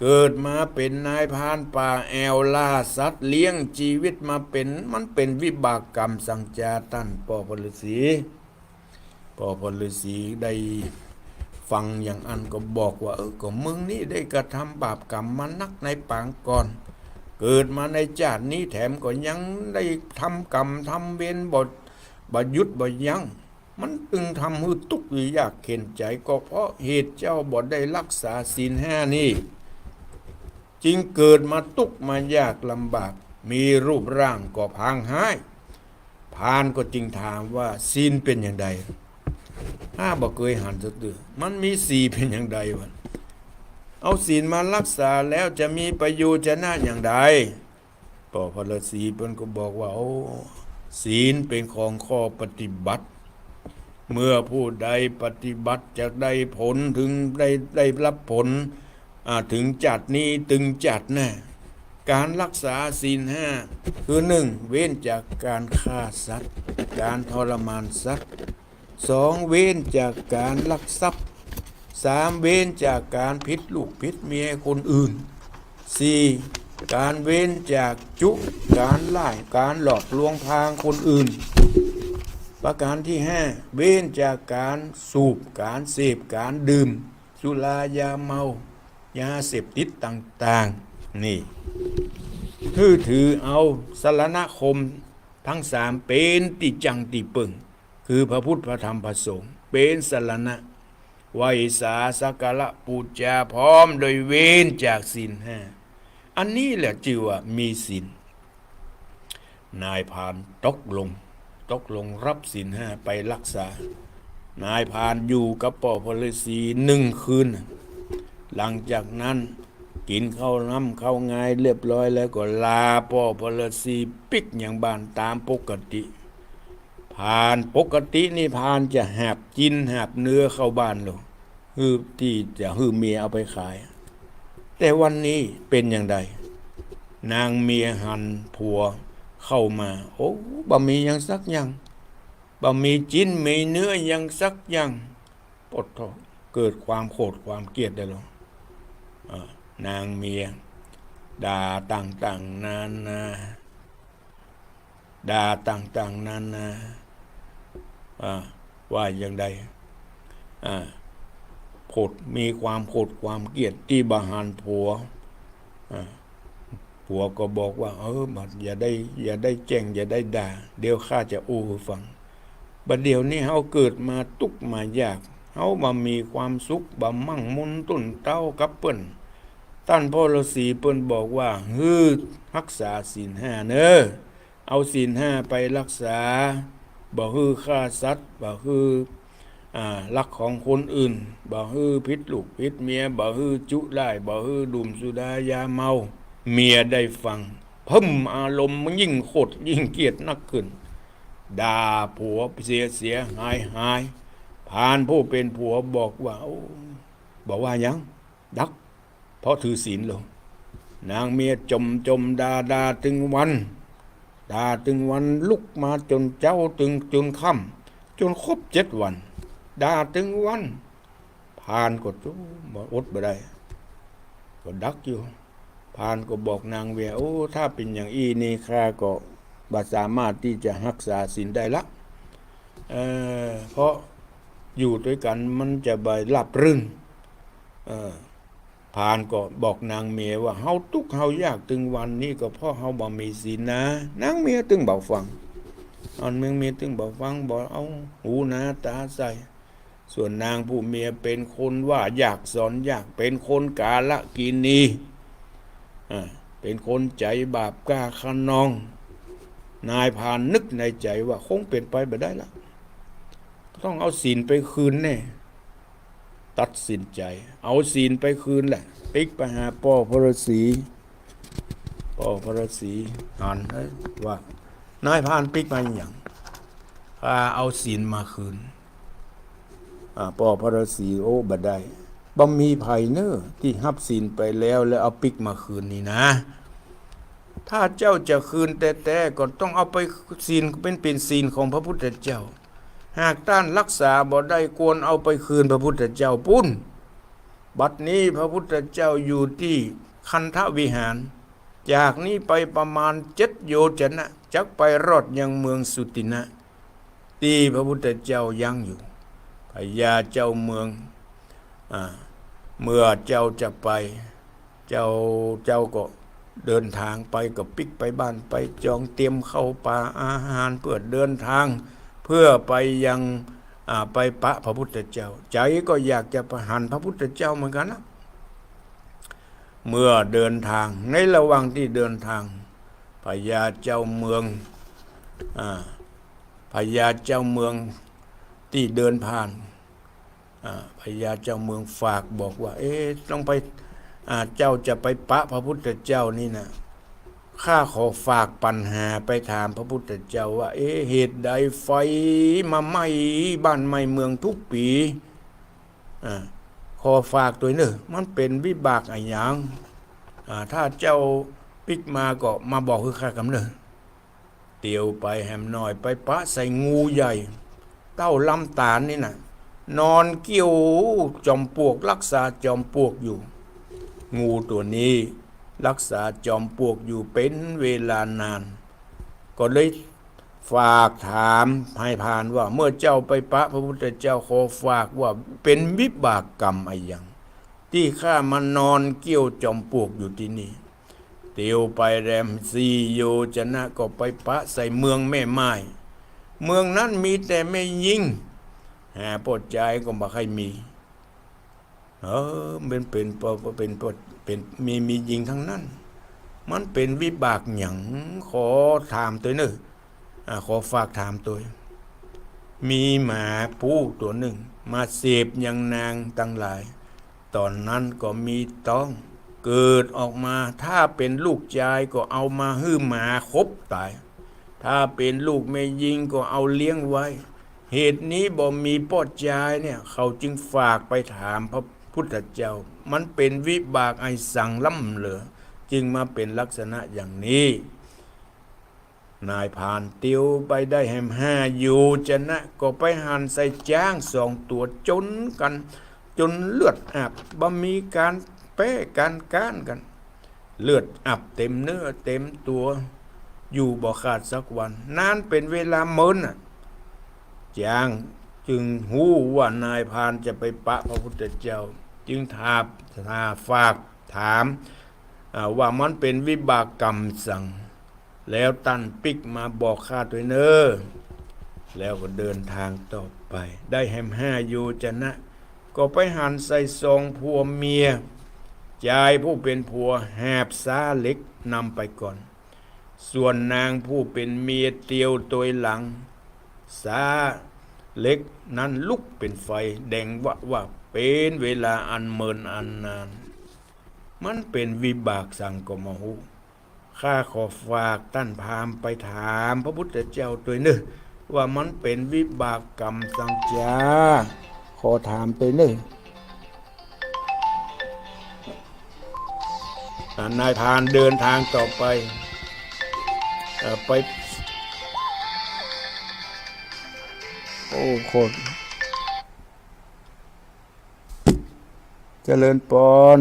เกิดมาเป๋นนายพรานป่าแอ่วล่าสัตว์เลี้ยงจีวิตมาเป๋น มันเป๋นวิบากกรรมสังจา ต้านป้อพระฤาษี ป้อพระฤาษีได้ฟังอย่างอั้นก็บอกว่า เออ ก็มึงนี่ได้กระทำบาปกรรมมานักในปางก่อน เกิดมาในจาตินี้แถมก็ยังได้ทำกรรมทำเวรบ่ บ่หยุดบ่ยั้ง มันจึงทำหื้อตุ๊กข์หื้อยากเข็ญใจ๋ ก็เพราะเหตุเจ้าบ่ได้รักษาศีลห้านี่ จึงเกิดมาตุ๊กข์มายากลำบาก มีรูปร่างก็พางฮ้าย พรานก็จึงถามว่า ศีลเป๋นอย่างใด ข้าบ่เกยหันสักเตื้อ มันมีศีลเป๋นอย่างใดวะ เอาศีลมารักษาแล้วจะมีประโยชนะอย่างใด ป้อพระฤาษีเปิ้นก็บอกว่า โอ้ ศีลเป๋นของข้อปฏิบัติ เมื่อผู้ใดปฏิบัติจะได้ผล ถึงได้ ได้รับผล อ่า ถึงจาตินี้ ถึงจาติหน้า ก๋านรักษาศีลห้า คือ หนึ่ง เว้นจากก๋านฆ่าสัตว์ ก๋านทรมานสัตว์ สอง เว้นจากก๋านลักทรัพย์ สาม เว้นจากก๋านผิดลูกผิดเมียคนอื่น สี่ ก๋านเว้นจากจุ ก๋านล่าย ก๋านหลอกลวงพรางคนอื่น ประการที่ห้า เว้นจากก๋านสูบ ก๋านเสพ ก๋านดื่มสุรายาเมา ยาเสพติดต่างๆ นี่ หื้อถือเอาสรณคมทั้งสามเป๋นตี้จั้งตี้เปิ้ง คือพระพุทธ พระธรรม พระสงฆ์ เป๋นสรณะ ไหว้สาสักการะปู๋จา พร้อมโดยเว้นจากศีลห้า อันนี้แหละจื้อว่ามีศีล นายพรานตกลง ตกลงรับศีลห้าไปรักษา นายพรานอยู่กับป้อพระฤาษีหนึ่งคืน หลังจากนั้นกิ๋นข้าวน้ำข้าวงายเรียบร้อยแล้วก็ลาป้อพระฤาษีปิ๊กยังบ้านต๋ามปกติ พรานปกตินี่พรานจะหาบจิ๊นหาบเนื้อเข้าบ้านโลด หื้อตี้จะหื้อเมียเอาไปขาย แต่วันนี้เป๋นอย่างใด นางเมียหันผัวเข้ามา โอ้ บ่มีหยังสักอย่าง บ่มีจิ๊นมีเนื้อหยังสักอย่าง โอ้โธ่ เกิดความโขดความเกลียดได้โลด อ่า นางเมียด่าต่างๆ นานา ด่าต่างๆ นานา อ่า ว่าอย่างใด อ่า โขด มีความโขดความเกลียดตี้บ่หันผัว อ่า ผัวก็บอกว่า เออ บ่า อย่าได้ อย่าได้แจ้ง อย่าได้ด่า เดี๋ยวข้าจะอู้หื้อฟัง บ่าเดี่ยวนี้เฮาเกิดมาตุ๊กข์มายาก เฮาบ่มีความสุข บ่มั่งมูลต้นเต๊ากับเปิ้น ต้านป้อฤาษีเปิ้นบอกว่า หื้อฮักษาศีลห้าเน่อ เอาศีลห้าไปรักษา บ่หื้อฆ่าสัตว์ บ่หื้อ อ่า ลักของคนอื่น บ่หื้อผิดลูกผิดเมีย บ่หื้อจุร้าย บ่หื้อดื่มสุรายาเมา เมียได้ฟัง เพิ่มอารมณ์ยิ่งโขดยิ่งเกลียดนักขึ้น ด่าผัวเสียเสียหายหาย พรานผู้เป๋นผัวบอกว่า โอ้ บ่ว่าหยัง ดัก เพราะถือศีลโล นางเมียจ่มจ่มด่าด่าตึงวัน ด่าตึงวัน ลุกมาจ๋นเจ๊าตึงจ๋นค่ำ จ๋นครบเจ็ดวัน ด่าตึงวัน พรานก็ โอ้ บ่ อดบ่ได้ ก็ดักอยู่ พรานก็บอกนางเมีย โอ้ ถ้าเป๋นอย่างอี้นี่ ข้าก็บ่สามารถตี้จะฮักษาศีลได้ละ เออ เพราะอยู่ตวยกั๋นมันจะบ่ราบรื่น เออ พรานก็บอกนางเมียว่า เฮาตุ๊กข์เฮายากตึงวันนี้ก็เพราะเฮาบ่มีศีลนา นางเมียตึงบ่ฟัง อันนางเมียตึงบ่ฟัง บ่เอาหูหนาต๋าใส่ ส่วนนางผู้เมียเป๋นคนว่ายากสอนยาก เป๋นคนกาลกิณี อ่า เป๋นคนใจ๋บาปก้าคะนอง นายพรานนึกในใจ๋ว่าคงเป๋นไปบ่ได้ละ ต้องเอาศีลไปคืนแน่ ตัดสินใจ๋เอาศีลไปคืนแหละ ปิ๊กไปหาป้อพระฤาษี ป้อพระฤาษีหัน เอ้ย ว่า นายพรานปิ๊กมาหยัง ข้าเอาศีลมาคืน อ่า ป้อพระฤาษี โอ้ บ่ได้ บ่มีใผเน่อตี้ฮับศีลไปแล้ว แล้วเอาปิ๊กมาคืนนี่นา ถ้าเจ้าจะคืนแต๊ๆ ก็ต้องเอาไปศีล เป๋น เป๋นศีลของพระพุทธเจ้า หากต้านฮักษาบ่ได้ ควรเอาไปคืนพระพุทธเจ้าปู๊น บัดนี้พระพุทธเจ้าอยู่ตี้คันธวิหาร จากนี้ไปประมาณเจ็ดโยชนะ จักไปรอดยังเมืองสุตินะ ตี้พระพุทธเจ้ายั้งอยู่ พญาเจ้าเมือง อ่า เมื่อเจ้าจะไป เจ้า เจ้าก็เดินทางไป ก็ปิ๊กไปบ้าน ไปจองเตรียมข้าวป๋าอาหารเปื้อเดินทาง เปื้อไปยัง อ่า ไปปะพระพุทธเจ้า ใจ๋ก็อยากจะไปหันพระพุทธเจ้าเหมือนกั๋นนะ เมื่อเดินทาง ในระหว่างตี้เดินทาง พญาเจ้าเมือง อ่า พญาเจ้าเมืองตี้เดินผ่าน อ่า พญาเจ้าเมืองฝากบอกว่า เอ๊ะ ต้องไป อ่า เจ้าจะไปปะพระพุทธเจ้านี่นะ ข้าขอฝากปัญหาไปถามพระพุทธเจ้าว่า เอ๊ะ เหตุใดไฟมาไหม้บ้านไหม้เมืองทุกปี๋ อ่า ขอฝากตวยเน่อ มันเป๋นวิบากอะหยัง อ่า ถ้าเจ้าปิ๊กมาก็มาบอกหื้อข้ากำเน่อ เตียวไปแหมหน่อย ไปปะใส่งูใหญ่ เต้าลำต๋าลนี่นะ นอนเกี้ยวจอมปลวก ฮักษาจอมปลวกอยู่ งูตั๋วนี้ฮักษาจอมปลวกอยู่เป๋นเวลานาน ก็เลยฝากถามนายพรานว่า เมื่อเจ้าไปปะพระพุทธเจ้า ขอฝากว่าเป๋นวิบากกรรมอะหยัง ตี้ข้ามานอนเกี้ยวจอมปลวกอยู่ตี้นี่ เตียวไปแหมสี่โยชนะ ก็ไปปะใส่เมืองแม่ม่าย เมืองนั้นมีแต่แม่ญิง หาป้อจายก็บ่ใค่มี เออ มันเป๋น เป๋น เป๋น เป๋น มี มีญิงตังนั้น มันเป๋นวิบากหยัง ขอถามตวยเน่อ อ่า ขอฝากถามตวย มีหมาปู๊ตั๋วนึ่ง มาเสพยังนางตังหลาย ต๋อนนั้นก็มีต๊อง เกิดออกมา ถ้าเป๋นลูกจายก็เอามาหื้อหมาขบต๋าย ถ้าเป๋นลูกแม่ญิงก็เอาเลี้ยงไว้ เหตุนี้บ่มีป้อจายเนี่ย เขาจึงฝากไปถามพระพุทธเจ้า มันเป๋นวิบากอะหยังล้ำเหลือ จึงมาเป๋นลักษณะอย่างนี้ นายพรานเตียวไปได้แหมห้าโยชนะ ก็ไปหันใส่จ๊างสองตั๋วจ๋นกั๋น จ๋นเลือดอาบ บ่มีก๋านแป๊ก๋านก๊านกั๋น เลือดอาบเต๋มเนื้อเต๋มตั๋ว อยู่บ่ขาดสักวัน นานเป๋นเวลาเมินน่ะ จ๊างจึงฮู้ว่านายพรานจะไปปะพระพุทธเจ้า จึงถาม ฝากถาม อ่า ว่ามันเป๋นวิบากกรรมสัง แล้วต้านปิ๊กมาบอกข้าตวยเน่อ แล้วก็เดินทางต่อไป ได้แหมห้าโยชนะ ก็ไปหันใส่สองผัวเมีย จายผู้เป๋นผัวหาบซ้าเหล็กนำไปก่อน ส่วนนางผู้เป๋นเมียเตียวตวยหลัง สาเหล็กนั้นลุกเป๋นไฟแดงวะวาบ เป๋นเวลาอันเมินอันนาน มันเป๋นวิบากสังก็บ่ฮู้ ข้าขอฝากต้านพราหมณ์ไปถามพระพุทธเจ้าตวยเน่อ ว่ามันเป๋นวิบากกรรมสังจ้า ขอถามตวยเน่อ อ่ะ นายพรานเดินทางต่อไป เอ่อ ไป โอ้ โคตร เจริญปอน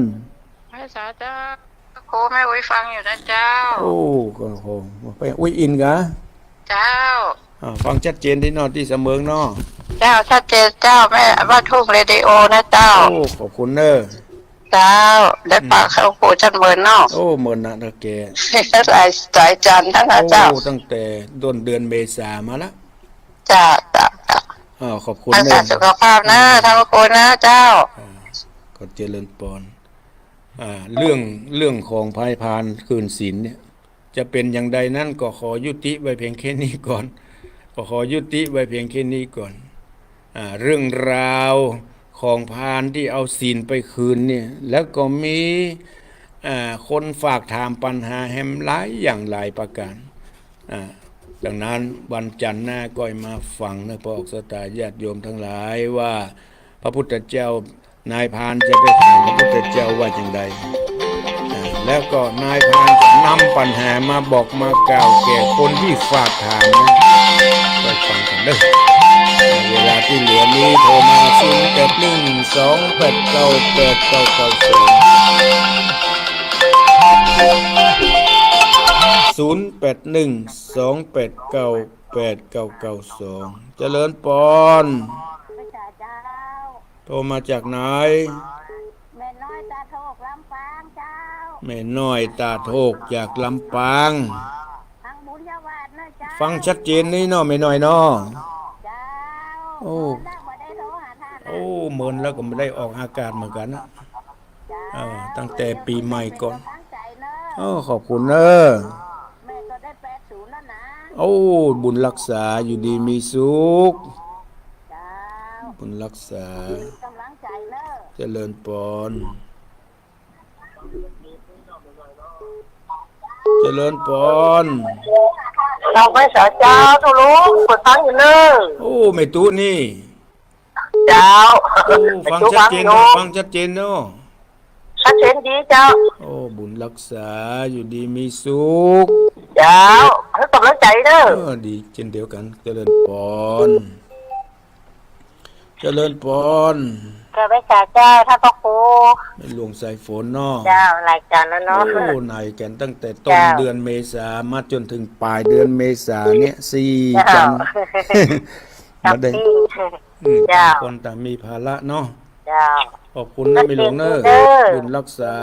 พระสาเจ้า ครูแม่อุ๊ยฟังอยู่นะเจ้า โอ้ ก็โห ไปอุ๊ยอินกะ เจ้า อ่า ฟังชัดเจนตี้เนาะ ตี้สะเมิงเนาะ เจ้า ชัดเจนเจ้า แม่บ้านทุ่งเรดิโอนะเจ้า โอ้ ขอบคุณเน่อ เจ้า ได้ฟัง อืม เข้าหูชัดเมินเนาะ โอ้ เมินนะเน่อแก หลาย หลายจันทร์แล้วนะเจ้า โอ้ ตั้งแต่ต้นเดือนเมษามาละ เจ้า เจ้า เจ้า อ้าว ขอบคุณ รักษา เน่อ สุขภาพนะ อืม ทั้งคู่นะเจ้า อ่า ก็เจริญปอน อ่า เรื่อง เรื่องของนายพรานคืนศีลเนี่ย จะเป๋นอย่างใดนั้นก็ขอยุติไว้เพียงแค่นี้ก่อน ก็ขอยุติไว้เพียงแค่นี้ก่อน อ่า เรื่องราวของพรานตี้เอาศีลไปคืนเนี่ย แล้วก็มี อ่า คนฝากถามปัญหาแหมหลายอย่างหลายประก๋าน อ่า ดังนั้นวันจันทร์หน้าก็มาฟังเน่อ พระออกศรัทธาญาติโยมทั้งหลาย ว่าพระพุทธเจ้า นายพรานจะไปถามพระพุทธเจ้าว่าอย่างใด อ่า แล้วก็นายพรานจะนำปัญหามาบอกมากล่าวแก่คนที่ฝากถามนะ ไปฟังกั๋นเน่อ เวลาตี้เหลือนี้โทรมา ศูนย์แปดหนึ่ง สองแปดเก้า แปดเก้าเก้าสอง ศูนย์แปดหนึ่ง สองแปดเก้า แปดเก้าเก้าสอง เจริญปอน พระเจ้า โทรมาจากไหน แม่น้อยตาโทก ลำปางเจ้า แม่น้อยตาโทกจากลำปาง ทางบุญญาวาสนะเจ้า ฟังชัดเจนนี่เนาะ แม่น้อยเนาะ เจ้า โอ้ เมินแล้วบ่ได้โทรหาท่านนะ โอ้ เมินแล้วก็บ่ได้ออกอากาศเหมือนกั๋นนะ เจ้า เออ ตั้งแต่ปี๋ใหม่ก่อน เป๋นก๋ำลังใจ๋เน่อ โอ้ ขอบคุณเน่อ แม่ก็ได้แปดศูนย์แล้วนะ โอ้ บุญรักษา อยู่ดีมีสุข เจ้า บุญรักษา เป๋นก๋ำลังใจ๋เน่อ เจริญปอน เจริญปอน เจ้า พระสาเจ้า ตุ๊ลุง เปิดฟังอยู่เน่อ โอ้ แม่ตุ๊นี่ เจ้า โอ้ ฟังชัดเจนเนาะ ฟังชัดเจนเนาะ ชัดเจนดีเจ้า โอ้ บุญรักษา อยู่ดีมีสุข เจ้า หื้อก๋ำลังใจ๋เน่อ เออ ดีเจ้นเดียวกั๋น เจริญปอน เจริญปอน เจ้า พระสาเจ้า ต้านพระครู แม่หลวงสายฝนเนาะ เจ้า หลายจันทร์แล้วเนาะ โอ้ ไหนกั๋นตั้งแต่ต้น เจ้า เดือนเมษามาจ๋นเถิงป๋ายเดือนเมษาเนี่ย สี่ เจ้า จันทร์ ครับ บ่ได้ ตี้ อืม เจ้า ต่างคนต่างมีภาระเนาะ เจ้า ขอบคุณนะแม่หลวงเน่อ ชัดเจนดีเน่อ บุญรักษา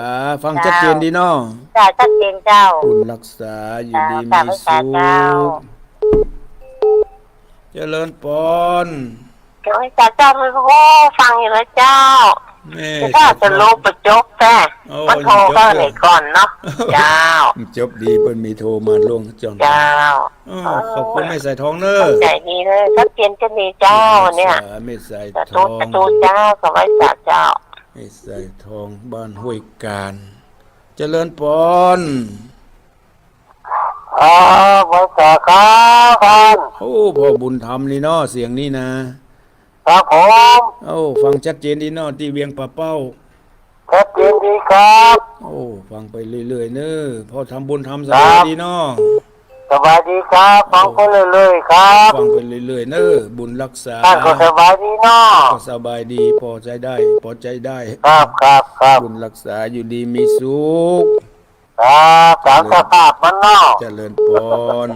ฟังชัดเจนดีเนาะ เจ้า ชัดเจนเจ้า บุญรักษา อยู่ดีมีสุข เจ้า เจ้า เจริญปอน เจ้า พระสาเจ้า โอ้ ฟังอยู่นะเจ้า แม่ เจ้า จะลงไปจบแท้ โอ้ มันโทร ยังจบ เข้า อยู่ ไหนก่อนเนาะ เจ้า จบดี เปิ้นมีโทรมาล่วงจ๋อน เจ้า อ้อ ขอบคุณแม่สายทองเน่อ ใจ๋ดีเน่อ ชัดเจนเจ้า นี่เจ้า เนี่ย แม่สายทอง สาธุ สาธุเจ้า สวัสดีเจ้า แม่สายทอง บ้านห้วยกาญ เจริญปอน อ๋อ พระสาครับท่าน โอ้ พ่อบุญธรรมนี่เนาะ เสียงนี่นะ ครับผม โอ้ ฟังชัดเจนดีเนาะ ตี้เวียงป่าเป้า ชัดเจนดีครับ โอ้ ฟังไปเรื่อยๆ เน่อ พ่อธรรมบุญธรรม สบายดีเนาะ สบายดีครับ ฟังไปเรื่อยๆ ครับ ฟังไปเรื่อยๆ เน่อ บุญรักษา ท่านก็สบายดีเนาะ ก็สบายดี ปอใจ๊ได้ ปอใจ๊ได้ ครับ ครับ ครับ บุญรักษา อยู่ดีมีสุข ครับ ต๋ามสภาพมันเนาะ เจริญปอน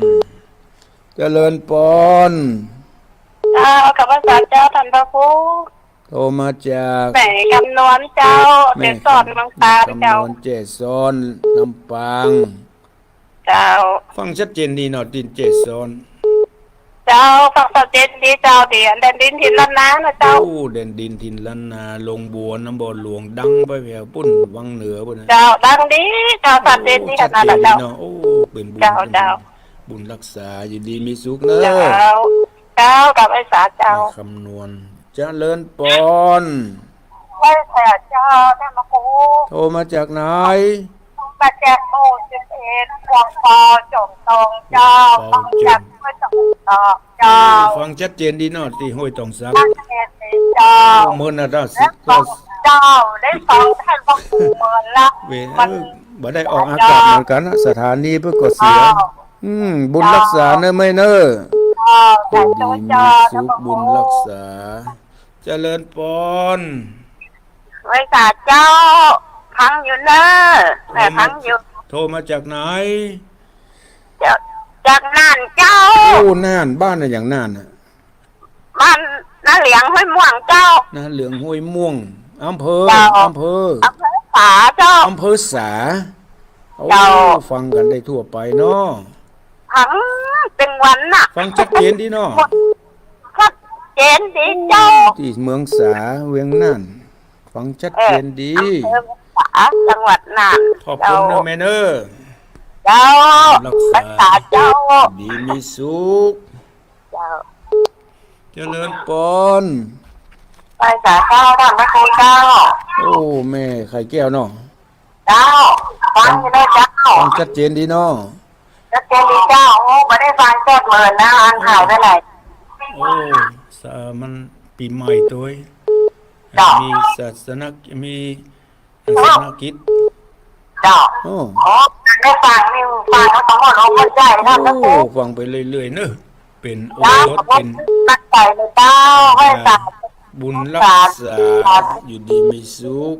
เจริญปอน เจ้า ข้าพเจ้า เจ้า ต้านพระครู โทรมาจาก แม่คำนวณเจ้า แม่ เจ้าสอน เมืองตราดเจ้า แม่คำนวณ เจ้าสอน ลำปาง เจ้า ฟังชัดเจนดีเนาะ ตี้เจ้าสอน เจ้า ฟังชัดเจนดีเจ้า ตี้แดนดินถิ่นล้านนานะเจ้า โอ้ แดนดินถิ่นล้านนา โฮงบัว น้ำบ่อหลวง ดังไปแผวปู๊น วังเหนือปู๊นนะ เจ้า ดังดีเจ้า ชัดเจนดี โอ้ ขนาดนั้นเจ้า ชัดเจนดีเนาะ โอ้ ไป เป็นบุญ เจ้า เจ้า บุญรักษา อยู่ดีมีสุขเน่อ เจ้า เจ้า กับไหว้สาเจ้า คำนวณ เจริญปอน ไหว้สาเจ้า ท่านพระครู โทรมาจากไหน มาจากหมู่สิบเอ็ด วังปอจงตองเจ้า วังปอจงตอง ฟังจากห้วยตองเจ้า ฟังชัดเจนดีเนาะ ตี้ห้วยตองสัก ชัดเจนดีเจ้า โอ้ เมินนะเจ้า เจ้า ได้ฟังท่านพระครูเมินละ เว้ย มัน เออ บ่ได้ออกอากาศเหมือนกั๋นนะ สถานีเปิ้นก็เสีย เจ้า อืม บุญรักษาเน่อแม่เน่อ เจ้า สาธุเจ้า อยู่ดีมีสุข ท่านพระครู บุญรักษา เจริญปอน ไหว้สาเจ้า ฟังอยู่เน่อ แม่ฟังอยู่ โทรมาจากไหน เจ้า จากน่านเจ้า โอ้ น่าน บ้านอะหยังน่านน่ะ บ้านนาเหลืองห้วยม่วงเจ้า นาเหลืองห้วยม่วง อำเภอ เจ้า อำเภอ อำเภอสาเจ้า อำเภอสา โอ้ เจ้า ฟังกั๋นได้ทั่วไปเนาะ ฟังเป๋นวันน่ะ ฟังชัดเจนดีเนาะ ชัดเจนดีเจ้า ตี้เมืองสา เวียงน่าน ฟังชัดเจนดี เออ อำเภอสา จังหวัดน่าน ขอบคุณเน่อแม่เน่อ เจ้า รักษา รักษาเจ้า ดีมีสุข เจ้า เจริญปอน ไหว้สาเจ้า ท่านพระครูเจ้า โอ้ แม่ไข่แก้วเนาะ เจ้า ฟังอยู่เน่อเจ้า ฟังชัดเจนดีเนาะ ชัดเจนดีเจ้า โอ้ บ่ได้ฟังแจ๊กเมินนะ อันหายไปไหน โอ้ สา มันปี๋ใหม่ตวย เจ้า มีศาสนกิจ มีศาสนกิจ เจ้า โอ้ โอ้ ได้ฟังนี่ ฟังแล้วก็หมดอกหมดใจ๋นะ โอ้ ฟังไปเรื่อยๆ เน่อ เป๋นโอรส เจ้า เป๋น ตั้งใจ๋เลยเจ้า ไหว้สา บุญรักษา อยู่ดีมีสุข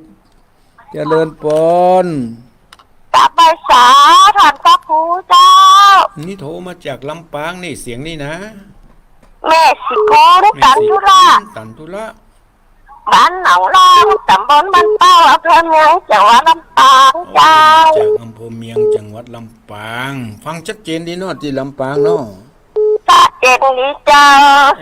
เจริญปอน กับไหว้สา ท่านพระครูเจ้า นี่โทรมาจากลำปางนี่ เสียงนี่นะ แม่ศรีคง แม่ศรีคง ตันธุระ ตันธุระ บ้านหนองล่อง ตำบลบ้านเป้า อำเภอเมือง จังหวัดลำปางเจ้า โอ้ จากอำเภอเมือง จังหวัดลำปาง ฟังชัดเจนดีเนาะ ตี้ลำปางเนาะ ชัดเจนดีเจ้า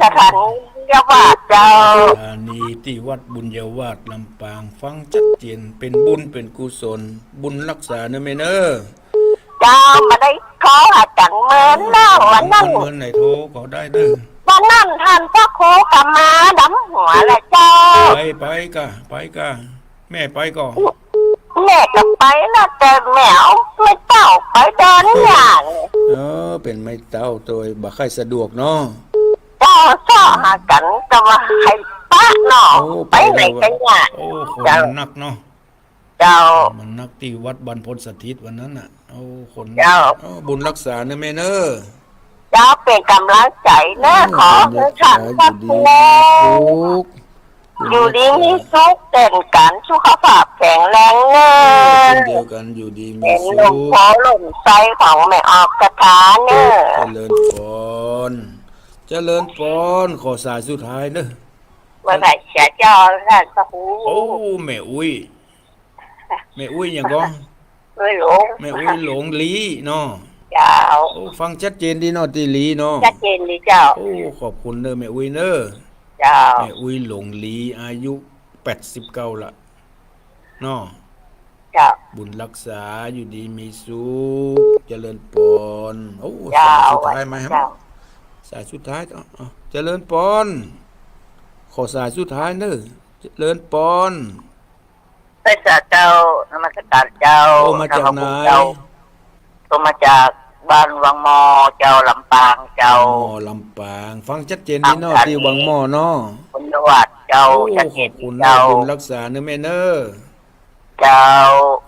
สถานีบุญญาวาสเจ้า สถานีตี้วัดบุญญาวาสลำปาง ฟังชัดเจน เป๋นบุญเป๋นกุศล บุญรักษาเน่อแม่เน่อ เจ้า บ่ได้โทรหากั๋นเมินแล้ว วันนั้น เมินไหนโทรก็ได้เน่อ วันนั้นท่านพระครูก็มาดำหัวแหละเจ้า ไป ไปก่า ไปก่า แม่ไปก่อ แม่ก็ไปนะ แต่แม่เอาไม้เต๊าไปเดินอย่าง เออ เป๋นไม้เต๊าตวย บ่ใค่สะดวกเนาะ เจ้า เซาะหากั๋นก็ว่าใค่ปะเนาะ โอ้ ไปไหนก็ยาก โอ้ คน เจ้า มันนักเนาะ เจ้า มันนักตี้วัดบรรพตสถิตวันนั้นน่ะ โอ้ คน เจ้า โอ้ บุญรักษาเน่อแม่เน่อ เจ้า เป๋นก๋ำลังใจ๋เน่อ โอ้ ขอหื้อท่านพระครู อยู่ดีมีสุข อยู่ดีมีสุข เป๋นกั๋น สุขภาพแข็งแรงเน่อ เช่นเดียวกั๋น อยู่ดีมีสุข เป๋นหลวงพ่อหลวงไส้ของแม่ออกคาถาเน่อ เจริญปอน เจริญปอน ขอสายสุดท้ายเน่อ ไหว้พระเจ้า ท่านพระครู โอ้ แม่อุ๊ย แม่อุ๊ยหยังก่อ แม่อุ๊ยหลง แม่อุ๊ยหลงลีเนาะ เจ้า โอ้ ฟังชัดเจนดีเนาะ ตี้ลีเนาะ ชัดเจนดีเจ้า โอ้ ขอบคุณเน่อแม่อุ๊ยเน่อ เจ้า แม่อุ๊ยหลงลี อายุแปดสิบเก้าละเนาะ เจ้า บุญรักษา อยู่ดีมีสุข เจริญปอน โอ้ เจ้า สายสุดท้ายมาครับ เจ้า สายสุดท้าย เอา เอา เจริญปอน ขอสายสุดท้ายเน่อ เจริญปอน ไหว้สาเจ้า นมัสก๋านเจ้า โทรมาจากไหน เจ้า โทรมาจากบ้านวังหม้อเจ้า ลำปางเจ้า วังหม้อ ลำปาง ฟังชัดเจนดีเนาะ ตี้วังหม้อเนาะ บุญญาวาสเจ้า โอ้ ชัดเจนดีเจ้า ขอบคุณเน่อ บุญรักษาเน่อแม่เน่อ เจ้า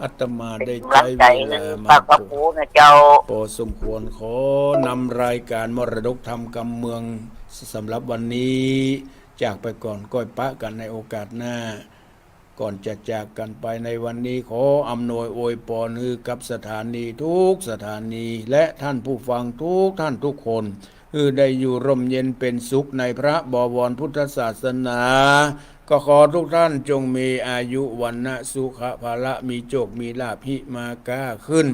อาตมาได้ใจ๊เวลามา เป๋นก๋ำลังใจ๋หื้อพระครูนะเจ้า ปอสมควร ขอนำรายก๋านมรดกธรรมกำเมือง สำหรับวันนี้ จากไปก่อน ก้อยปะกั๋นในโอกาสหน้า ก่อนจะจากกั๋นไปในวันนี้ ขออำนวยอวยปอนหื้อกับสถานีทุกสถานี และท่านผู้ฟังทุกท่านทุกคน หื้อได้อยู่ร่มเย็นเป๋นสุขในพระบวรพุทธศาสนา ก็ขอทุกท่านจงมีอายุวรรณะสุขะพละ มีโจคมีลาภ หิมาก้าขึ้น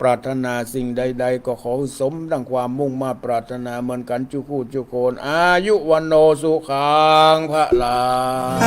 ปรารถนาสิ่งใดๆ ก็ขอสมดังความมุ่งมาดปรารถนาเหมือนกั๋นจุคู่จุคน อายุวัณโณสุขังพลัง